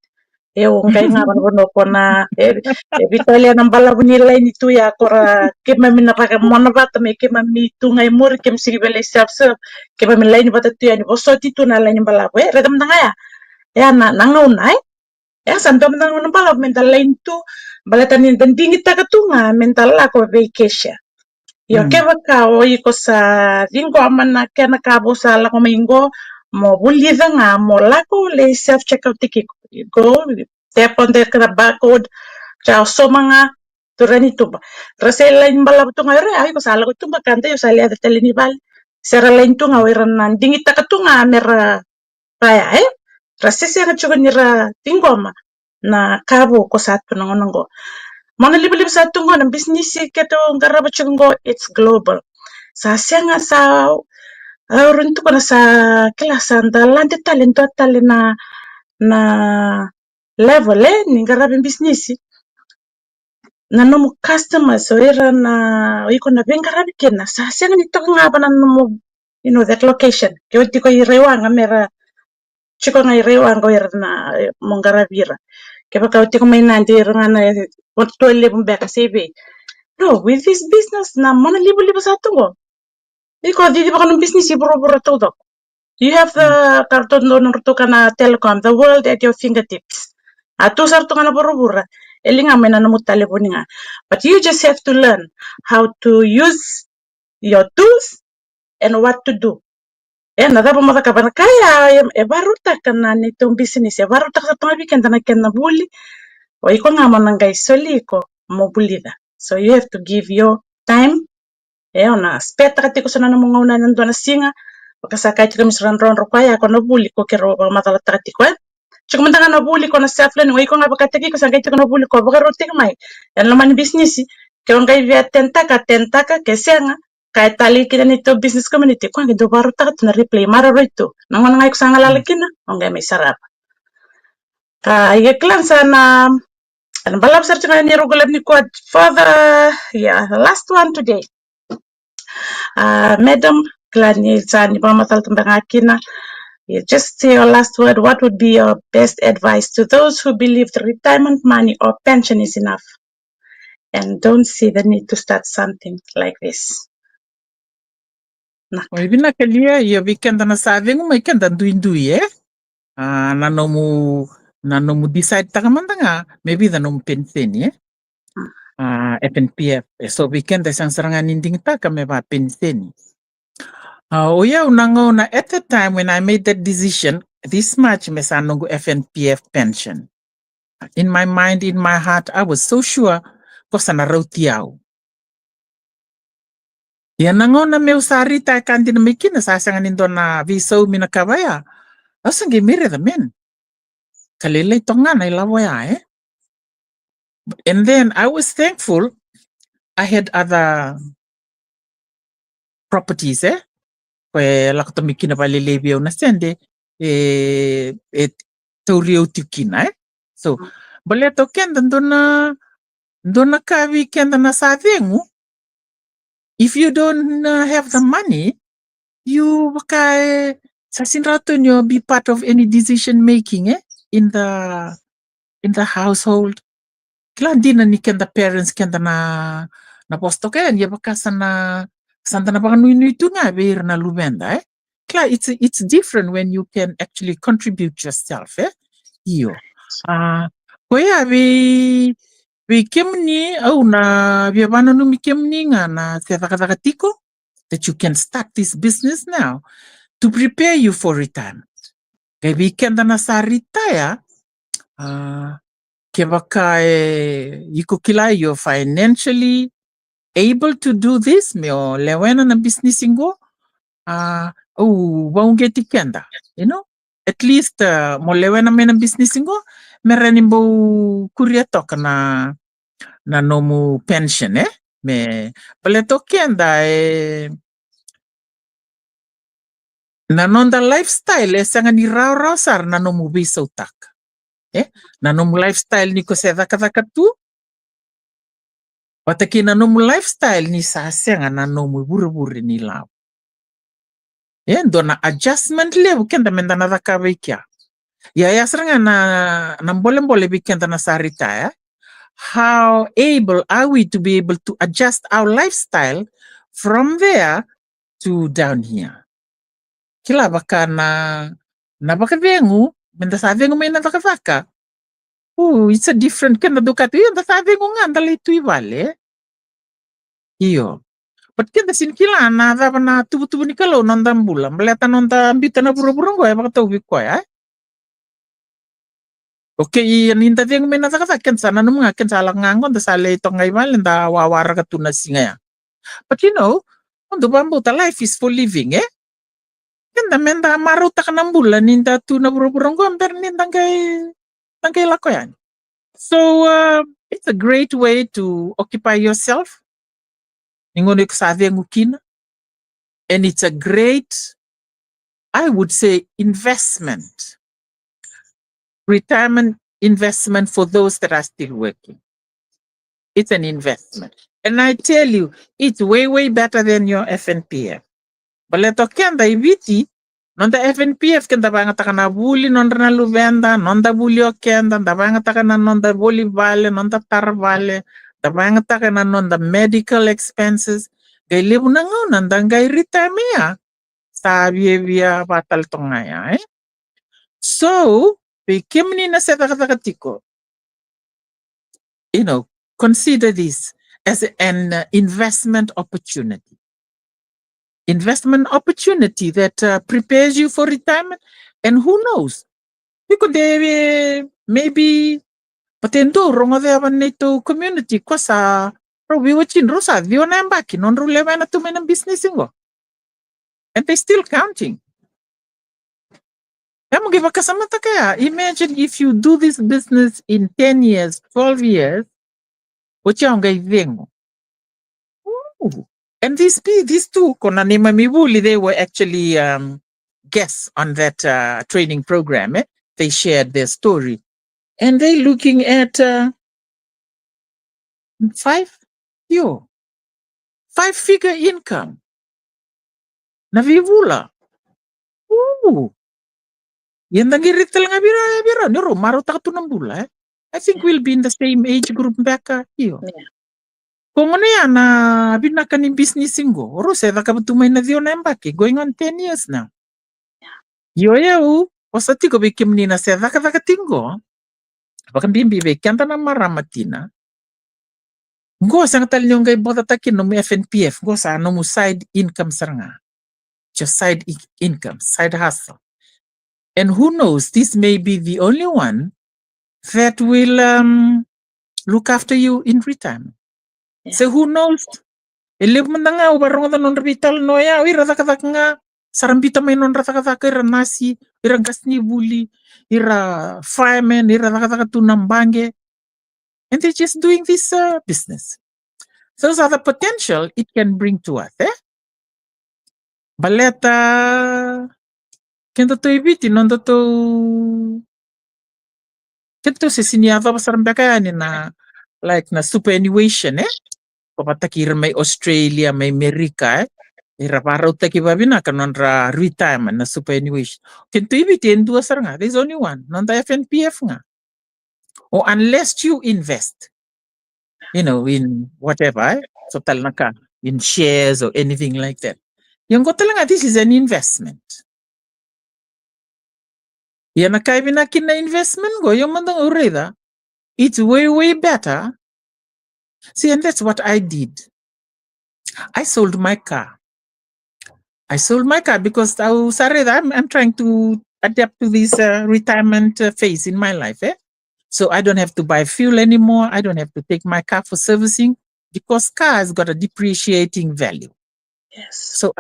E, o qai ga vanavanua ko na, e, e veitalia na balavu ni laini tu ya, ko ra keimami na vaka mona vata me keimami tu ga i muri, keimami sigi vei lai self serve, keimami laini vata tu yani, vosoti tu na laini balavu, e, raica mada ga ya. Ya na, na gauna, e. Ya sa dua mada ga na gauna balavu me da laini tu, baleta ni da digitaka tu ga me da lako vei cashier. Io, kevaka o iko sa ciqoma na kena ka vou sa lako mai qo, mo vulica ga mo lako lai self check out tiko. Qo, tap on the kena barcode, sa sauma ga, tura ni tuba. Ra se laini balavu tu ga o ira, a, iko sa lako tuba ka dai, o sa leca tale ni vale. Se ra laini tu ga o ira na digitaka tu ga me ra raya, e? Ra se sega tiko ni ra ciqoma na ka vou ko sa tu na gauna qo. Mona livaliva sa tu qo, na bisinisi keitou qarava tiko qo, it's global. Sa sega sa, au rawa ni tukuna sa, kila, sa da lade tale dua tale na, na level, e, ni qaravi bisinisi. Na nomu customers, o ira na, o iko na veiqaravi kina, sa sega ni toka ga va na nomu, you know, that location. Ke o tiko i Raiwaqa me ra tiko ga i Raiwaqa o ira na, e, mo qaravi ira. Kevaka o tiko mai Nadi, ira ga na, e, o tu levu beka se i vei. No, with this business, na mona livaliva sa tu qo, iko cici vaka nomu bisinisi i vuravura taucoko. You have the, ka ratou dau, nodratou ka na telecom, the world at your fingertips. A tu sara tu ga na vuravura, e liga mai na nomu talevoni ga. But you just have to learn how to use your tools and what to do. E, na cava mo cakava, na ka ya e, e varautaka na neitou bisinisi, e varautaka sara tu ga vei keda na kena vuli. O iko ga mo na qai soli iko mo vulica. So you have to give your time. E, o na spare-taka tiko so na nomu gauna ena dua na siga. Vaka sa kaya tiko Miss Radrodro, koya ko na vuli ko keirau vakamacalataka tiko, e. Tiko mada ga na vuli ko na self learning, o iko ga vakataki iko sa qai tiko na vuli ko vakarautaki mai ena loma ni bisinisi. Ke o qai via attend-taka, attend-taka, ke sega, ka e talei kina neitou business community, ko qai dau vakarautaka tu na replay, maroroi tu. Na gauna ga iko sa galala kina, o qai mai sarava. Ka ia, kila, sa na, na balavu sara tiko ga ni rogo levu ni quote for the, yeah, the last one today. Uh, madam, kila ni sa ni vakamatala tale ga kina. You just say your last word. What would be your best advice to those who believe the retirement money or pension is enough and don't see the need to start something like this? Na. Oi, vinaka Lia, io vei keda na sa cegu mai keda duidui, e? A, na nomu, na nomu decide taka mada ga me vica nomu peniseni, e? A, F N P F, e so vei keda e sega sara ga ni digitaka me va peniseni. A, o yau na gauna at the time when I made that decision, this much me sa noqu F N P F pension. In my mind, in my heart, I was so sure ko sa na rauti au. Ia na gauna meu sa retire ka dina mai kina, sa sega ni dua na veisaumi na ka vaya. Au sa qai mai raica, man, ka lailai toka ga na ilavo ya, e? And then I was thankful I had other properties, e? Ko e lako tale mai kina valelevi au na sede, e, e tauri au tiko kina, e? So, baleta o keda dua na, dua na ka vei keda na sa cegu, if you don't, uh, have the money, you vaka, e, sa sega ni rawa tu ni o be part of any decision making, e, in the, in the household. Kila dina ni keda parents, keda na, na vosa toka yani, ia vaka sa na, sa da na vakanuinui tu ga vei ira na luveda, e? Kila, it's, it's different when you can actually contribute yourself, e? Io. A, koya vei, vei kemuni, au na via vakananumi kemuni ga na se cakacaka tiko, that you can start this business now to prepare you for retirement. Qai vei keda na sa retire, a, kevaka e iko kila you're financially able to do this, me o lewena na business qo, a, au vauqeti keda, you know, at least, a, mo lewena mai na business qo, me rawa ni bau kuria toka na, na nomu pension, e? Me baleta o keda, e, na noda lifestyle e sega ni rawarawa sara na nomu veisautaka, e? Na nomu lifestyle ni ko se cakacaka tu, vata kei na nomu lifestyle ni sa sega na nomu ivurevure ni lavo. E dua na adjustment levu keda meda na cakava i kea. Ia, ia sara ga na, na bolebole vei keda na sa retire. How able are we to be able to adjust our lifestyle from there to down here? Kila, vaka na, na vakacegu, meda sa cegu mai na cakacaka. Ooh, it's a different, keda dau kaya tu, io, da sa cegu ga, da lai tu i vale. Io. But keda sega ni kila na cava na tuvatuva ni Kalou na noda bula. Baleta na noda biuta na vuravura qo e vakatauvi koya, e? Okay, ia ni da cegu mai na cakacaka, keda sa nanuma ga, keda sa lako ga qo, da sa lai toka ga i vale, da wawaraka tu na siga ya. But you know, au dau vakabauta, life is for living, e? Keda meda marautaka na bula ni da tu na vuravura qo, bera ni da qai, da qai lako yani. So, uh, it's a great way to occupy yourself ni gauna iko sa cegu kina. And it's a great, I would say, investment. Retirement investment for those that are still working. It's an investment. And I tell you, it's way, way better than your F N P F. Baleta o keda i Viti, noda F N P F, keda vakayagataka na vuli nodra na luveda, noda vuli o keda, da vakayagataka na noda voli vale, noda tara vale, da vakayagataka na noda medical expenses. Qai levu na gauna da qai retire mai ya, sa viavia vata tale toka ga ya, e? So, vei kemuni na se cakacaka tiko, you know, consider this as an, uh, investment opportunity. Investment opportunity that, uh, prepares you for retirement. And who knows? Iko de, maybe, vata e dua rogoca e va na neitou community, ko sa rau veiwatini, rau sa ciwa na yabaki nodrau lewena tu mai na business qo. And they still counting. Ia mo qai vakasamataka ya, imagine if you do this business in ten years, twelve years, oti au qai cegu. Ooh. And these pe-, these two, ko na neimami vuli, they were actually, um, guests on that, uh, training program, e? They shared their story. And they looking at, uh, five, yo, five figure income. Na veivula. Uu. Ia da qai raica tale ga vei rau, vei rau, ni rau marautaka tu na bula, e? I think we'll be in the same age group beka, io. Ko gona ya na vinaka ni bisinisi qo, o rau se cakava tu mai na ciwa na yabaki, going on ten years now. Io, io, au vosa tiko vei kemuni na se cakacaka tiko qo. Vakabibi vei keda na marama tina. Qo sega tale ni o qai bother-taka kina nomu F N P F, qo sa nomu side income sara ga. Your side i-, income, side hustle. And who knows, this may be the only one that will, um, look after you in retirement. Yeah. So who knows? E levu mada ga au varogoca nodra veitalanoa ya, o ira cakacaka ga, sa ra biuta mai nodra cakacaka, ira nasi, ira qasenivuli, ira firemen, ira cakacaka tu na baqe. And they're just doing this, uh, business. Those are the potential it can bring to us, e? Baleta kedatou i Viti, nodatou, kedatou se sini yacova sara beka yani na, like, na superannuation, e? Ko vakataki ira mai Australia, mai Amerika, e? Ira vakarautaki vavinaka nodra retirement na superannuation. Kedatou i Viti e dua sara ga, there's only one, noda F N P F ga. Or unless you invest, you know, in whatever, e? So tale na ka, in shares or anything like that. Ia qo tale ga, this is an investment. Ia na ka e vinaka kina na investment qo, io mada ga au raica, it's way, way better. See, and that's what I did. I sold my car. I sold my car because au sa raica, I'm, I'm trying to adapt to this, uh, retirement, uh, phase in my life, e? So I don't have to buy fuel anymore. I don't have to take my car for servicing because car has got a depreciating value. Yes. So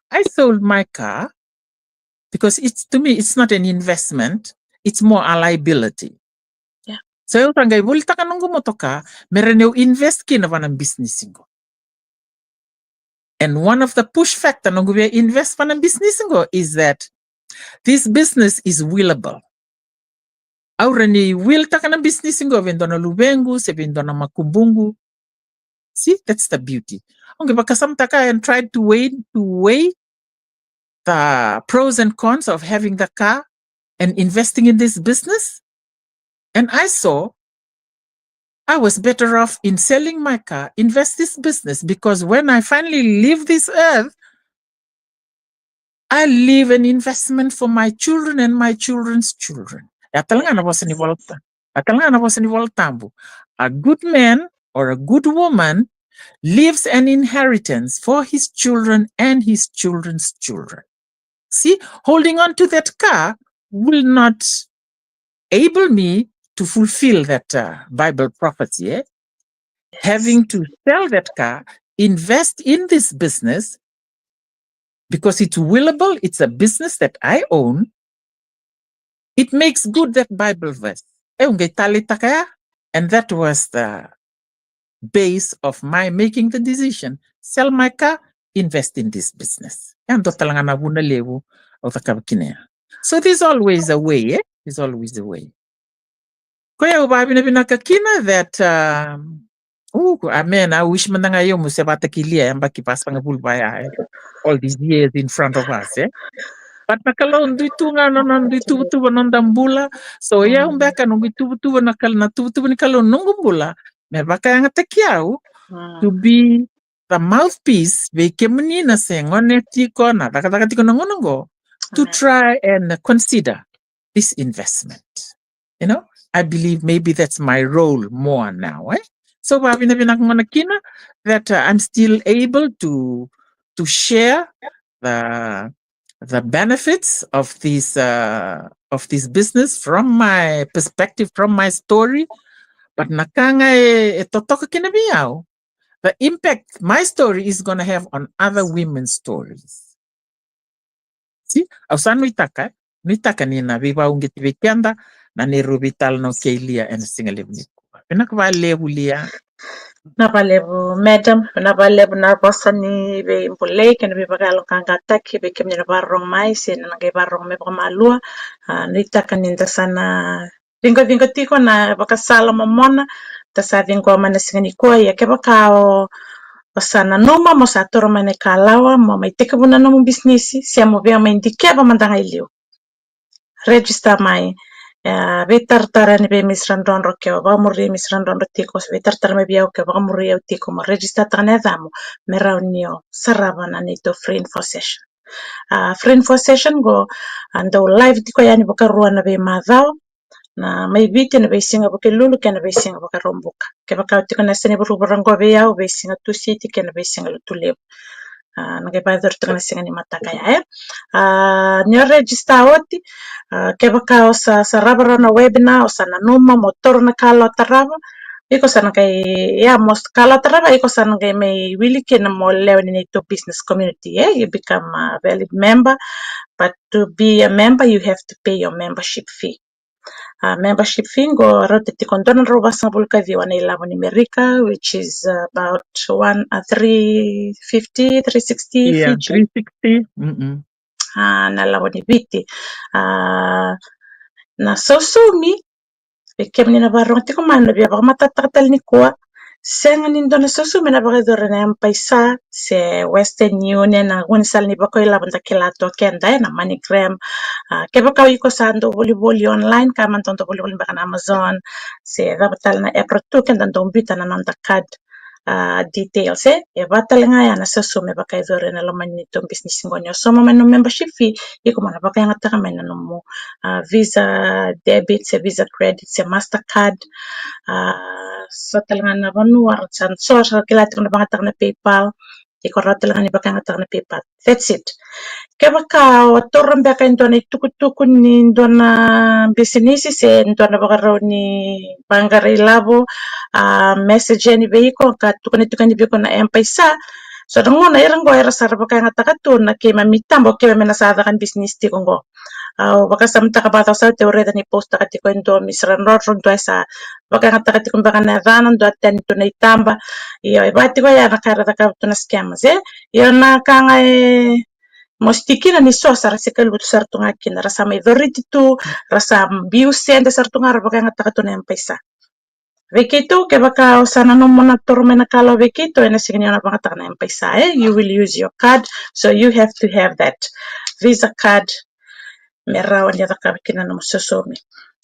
I sold my car because it's, to me, it's not an investment. It's more a liability. Yeah. So au sa qai volitaka noqu motoka me rawa niu invest kina vua na business qo. And one of the push factor noqu via invest vua na business qo is that this business is willable. Au rawa ni will-taka na business qo vei dua na luvequ se vei dua na makubuqu. See, that's the beauty. Au qai vakasamataka and tried to weigh, to weigh the pros and cons of having the car and investing in this business. And I saw I was better off in selling my car, invest this business, because when I finally leave this earth, I leave an investment for my children and my children's children. Ya tale ga na vosa ni Vola Ta-, ya tale ga na vosa ni Vola Tabu. A good man or a good woman leaves an inheritance for his children and his children's children. See, holding on to that car will not able me to fulfill that, uh, Bible prophecy, eh? Having to sell that car, invest in this business, because it's willable, it's a business that I own. It makes good that Bible verse. E, au qai taleitaka ya, and that was the base of my making the decision. Sell my car, invest in this business. E dua tale ga na vuna levu au cakava kina ya. So there's always a way, eh? There's always a way. Koya au vakavinavinaka kina that, um, oh, amen. I wish mada ga io meu se vata kei Lia, yabaki vasagavulu vaya, eh? All these years in front of us, eh? But na Kalou dui tu ga na nona dui tuvatuva noda bula. So ia au beka noqu ituvatuva na Kalou, na tuvatuva ni Kalou noqu bula me vakayagataki au to be the mouthpiece vei kemuni na se gone tiko, na cakacaka tiko na gauna oqo, to try and consider this investment. You know, I believe maybe that's my role more now, eh? So vakavinavinaka gona kina that, uh, I'm still able to, to share the, the benefits of this, uh, of this business from my perspective, from my story. But na ka ga e, e totoka kina vei au, the impact my story is gonna have on other women's stories. See, au sa nuitaka, nuitaka ni na veivakauqeti vei keda na neirau veitalanoa kei Lia ena siga levu nikua. Vinaka vakalevu Lia. Vinaka vakalevu madam, vinaka vakalevu na vosa ni veibulai kei na veivakayaloqaqataki vei kemuni na vakarorogo mai se na qai vakarorogo mai vakamalua. A, nuitaka ni da sa na ciqociqo tiko na vakasala momona da sa ciqoma ena siga nikua. Ia kevaka o, sa nanuma mo sa toro mai na ikalawa mo mai tekivu na nomu bisinisi se mo via mai dikeva mada ga i liu. Register mai, e, veitaratara yani vei Miss Radrodro ke o vakamuri Miss Radrodro tiko, se veitaratara mai vei au ke o vakamuri au tiko mo register taka na yacamu me rawa ni o sarava na neitou free info session. A, free info session qo, a, dau live tiko yani vakarua na veimacawa, na mai Viti na veisiga Vukelulu kei na veisiga Vakaraubuka. Kevaka o tiko na yasa ni vuravura qo vei au, veisiga Tusiti kei na veisiga Lotulevu. A, na qai vakayacori tiko na siga ni mataka ya, e. A, ni o register oti, a, kevaka o sa, sa sarava rawa na webinar, o sa nanuma mo toro na kalawa tarava, iko sa na qai, ya, mo kalawa tarava, iko sa na qai mai wili kina mo lewe ni neitou business community, e. You become a valid member, but to be a member, you have to pay your membership fee. A, membership fee qo rauta tiko dua na drau vasagavulu ka ciwa na ilavo ni Merika, which is about one, a, three fifty, three sixty Fiji. Three sixty. A, na lavo ni Viti. A, na sausaumi, vei kemuni na vakarogo tiko mai, na via vakamatatataka tale nikua, sega ni dua na sausaumi na vakayacori na M-PAiSA se Western Union, na gaunisala ni vakailavo da kila tu o keda, e, na MoneyGram. A, kevaka o iko sa dau volivoli online, ka mada dau volivoli beka na Amazon se cava tale na app ra tu, keda dau biuta na noda card, a, details, e. E va tale ga ya na sausaumi e vakayacori ena loma ni neitou bisinisi qo. Ni o sauma mai na nomu membership fee, iko mo na vakayagataka mai na nomu, a, Visa debit se Visa credit se Mastercard. A, so tale ga na vanua ra sa, so sa kila tiko na vakayagataka na PayPal, iko rawa tale ga ni vakayagataka na PayPal. That's it. Kevaka o toro beka e dua na itukutuku ni dua na bisinisi se dua na vakarau ni vaqara ilavo, a, message yani vei iko ka tukuni, tukuni vei iko na M-PAiSA. So na gauna era qo era sa ra vakayagataka tu na keimami taba o keimami na sa caka bisinisi tiko qo. Au vakasamataka vakacava sa, au raica ni post-taka tiko e dua o Miss Radrodro, dua e sa vakayagataka tiko beka na yacana, dua tani tu na itaba. Io, e va tiko ya na ka era cakava tu na scammers, e. Io, na ka ga e mositi kina ni so sa ra sika lutu sara tu ga kina, ra sa mai coriti tu, ra sa biu sede sara tu ga, ra vakayagataka tu na M-PAiSA. Vei keitou, kevaka o sa nanuma mo na toro mai na kalawa vei keitou, ena sega ni o na vakayagataka na M-PAiSA, e. You will use your card, so you have to have that Visa card me rawa ni o cakava kina na nomu sausaumi.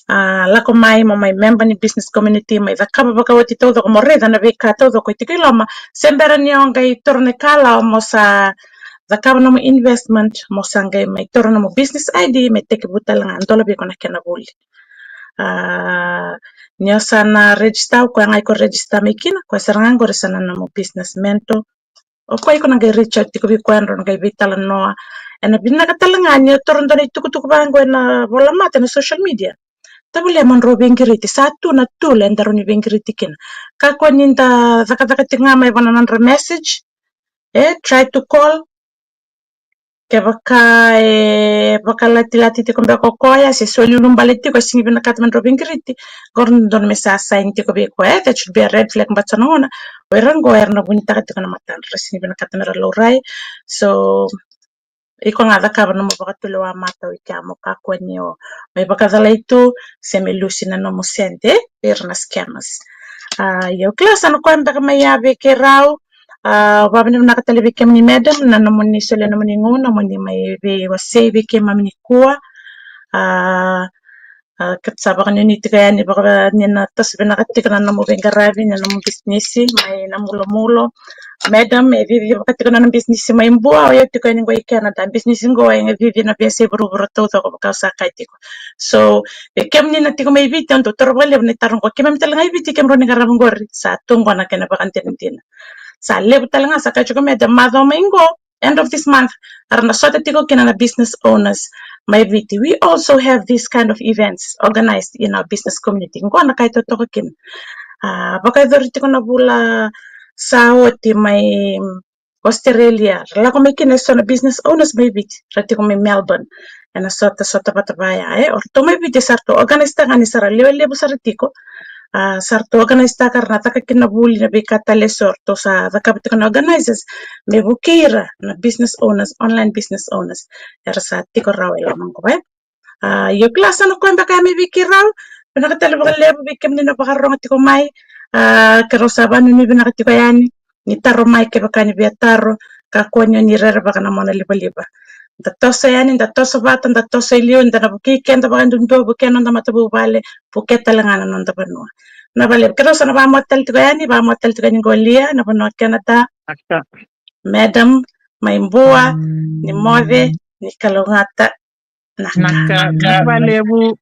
A, lako mai mo mai member ni business community, mai cakava vakaoti taucoko, mo raica na veika taucoko e tiko i loma, se bera ni o qai toro na ikalawa mo sa cakava nomu investment, mo sa qai mai toro nomu business I D me tekivu tale ga, dolavi iko na kena vuli. A, ni o sa na register, o koya ga iko register mai kina, o koya sara ga qori sa na nomu business mentor. O koya iko na qai reach out tiko vei koya, drau na qai veitalanoa. Ena vinaka tale ga ni o toro dua na itukutuku vaqo ena volamata, ena social media. Tavale, mo drau veiqiriti, sa tu na tool e daru ni veiqiriti kina. Kakua ni da cakacaka tiko ga mai vua na nodra message. E, try to call. Kevaka e vakalatilati tiko beka o koya se soli ulubale tiko, e sega ni vinakata me drau veiqiriti, qori dodonu me sa sign tiko vei koya, e. That should be a red flag, but so na gauna o ira qo era na vunitaka tiko na matadra, ra sega ni vinakata me ra laurai. So iko ga cakava nomu vakatulewa matau i kea mo kakua ni o mai vakacalai tu se me lusi na nomu sede vei ira na scammers. A, io, kila sa na koya beka mai ya vei keirau. A, vakavinavinaka tale vei kemuni madam na nomuni solia nomuni gauna mo ni mai veiwasei vei keimami nikua. A, a, keitou sa vakanuinui tiko yani vaka ni na toso vinaka tiko na nomu veiqaravi, na nomu bisinisi mai Namulomulo. Madam, e cicivaka tiko na nona bisinisi mai Bua, o yau tiko yani qo i Canada. Bisinisi qo e cici na veiyasai vuravura taucoko, vaka au sa kaya tiko. So vei kemuni na tiko mai Viti, au dau taura vakalevu na itaro qo. Keimami tale ga i Viti, kemudrau ni qarava qori, sa tu qo na kena vakadinadina. Sa levu tale ga, sa kaya tiko me da macawa mai qo, end of this month, era na sota tiko kina na business owners mai Viti. We also have this kind of events organized in our business community. Qo na ka e totoka kina. A, vakayacori tiko na vula sa oti mai Australia, ra lako mai kina e so na business owners mai Viti, ra tiko mai Melbourne. Ena sota, sota vata vaya, e. O ratou mai Viti sa ratou organise taka ni sa ra lewe levu sara tiko. A, sa ratou organise taka, ra na caka kina na vuli, na veika tale e so, ratou sa cakava tiko na organizers me vukei ira na business owners, online business owners, era sa tiko rawa e loma qo, e. A, io, kila sa na koya beka ya mai vei keirau. Vinaka tale vakalevu vei kemuni na vakarorogo tiko mai. A, keirau sa vakanuinui vinaka tiko yani. Ni taro mai kevaka ni via taro, kakua ni o ni rerevaka na mona livaliva. Da toso yani, da toso vata, da toso i liu, da na vukei keda vakadudua, vukei noda matavuvale, vukei tale ga na noda vanua. Na vale, keda sa na vakamoce tale tiko yani, vakamoce tale tiko yani qo Lia, na vanua Canada. Madam, mai Bua, ni moce, ni kalougata. Na ka, na ka valevu.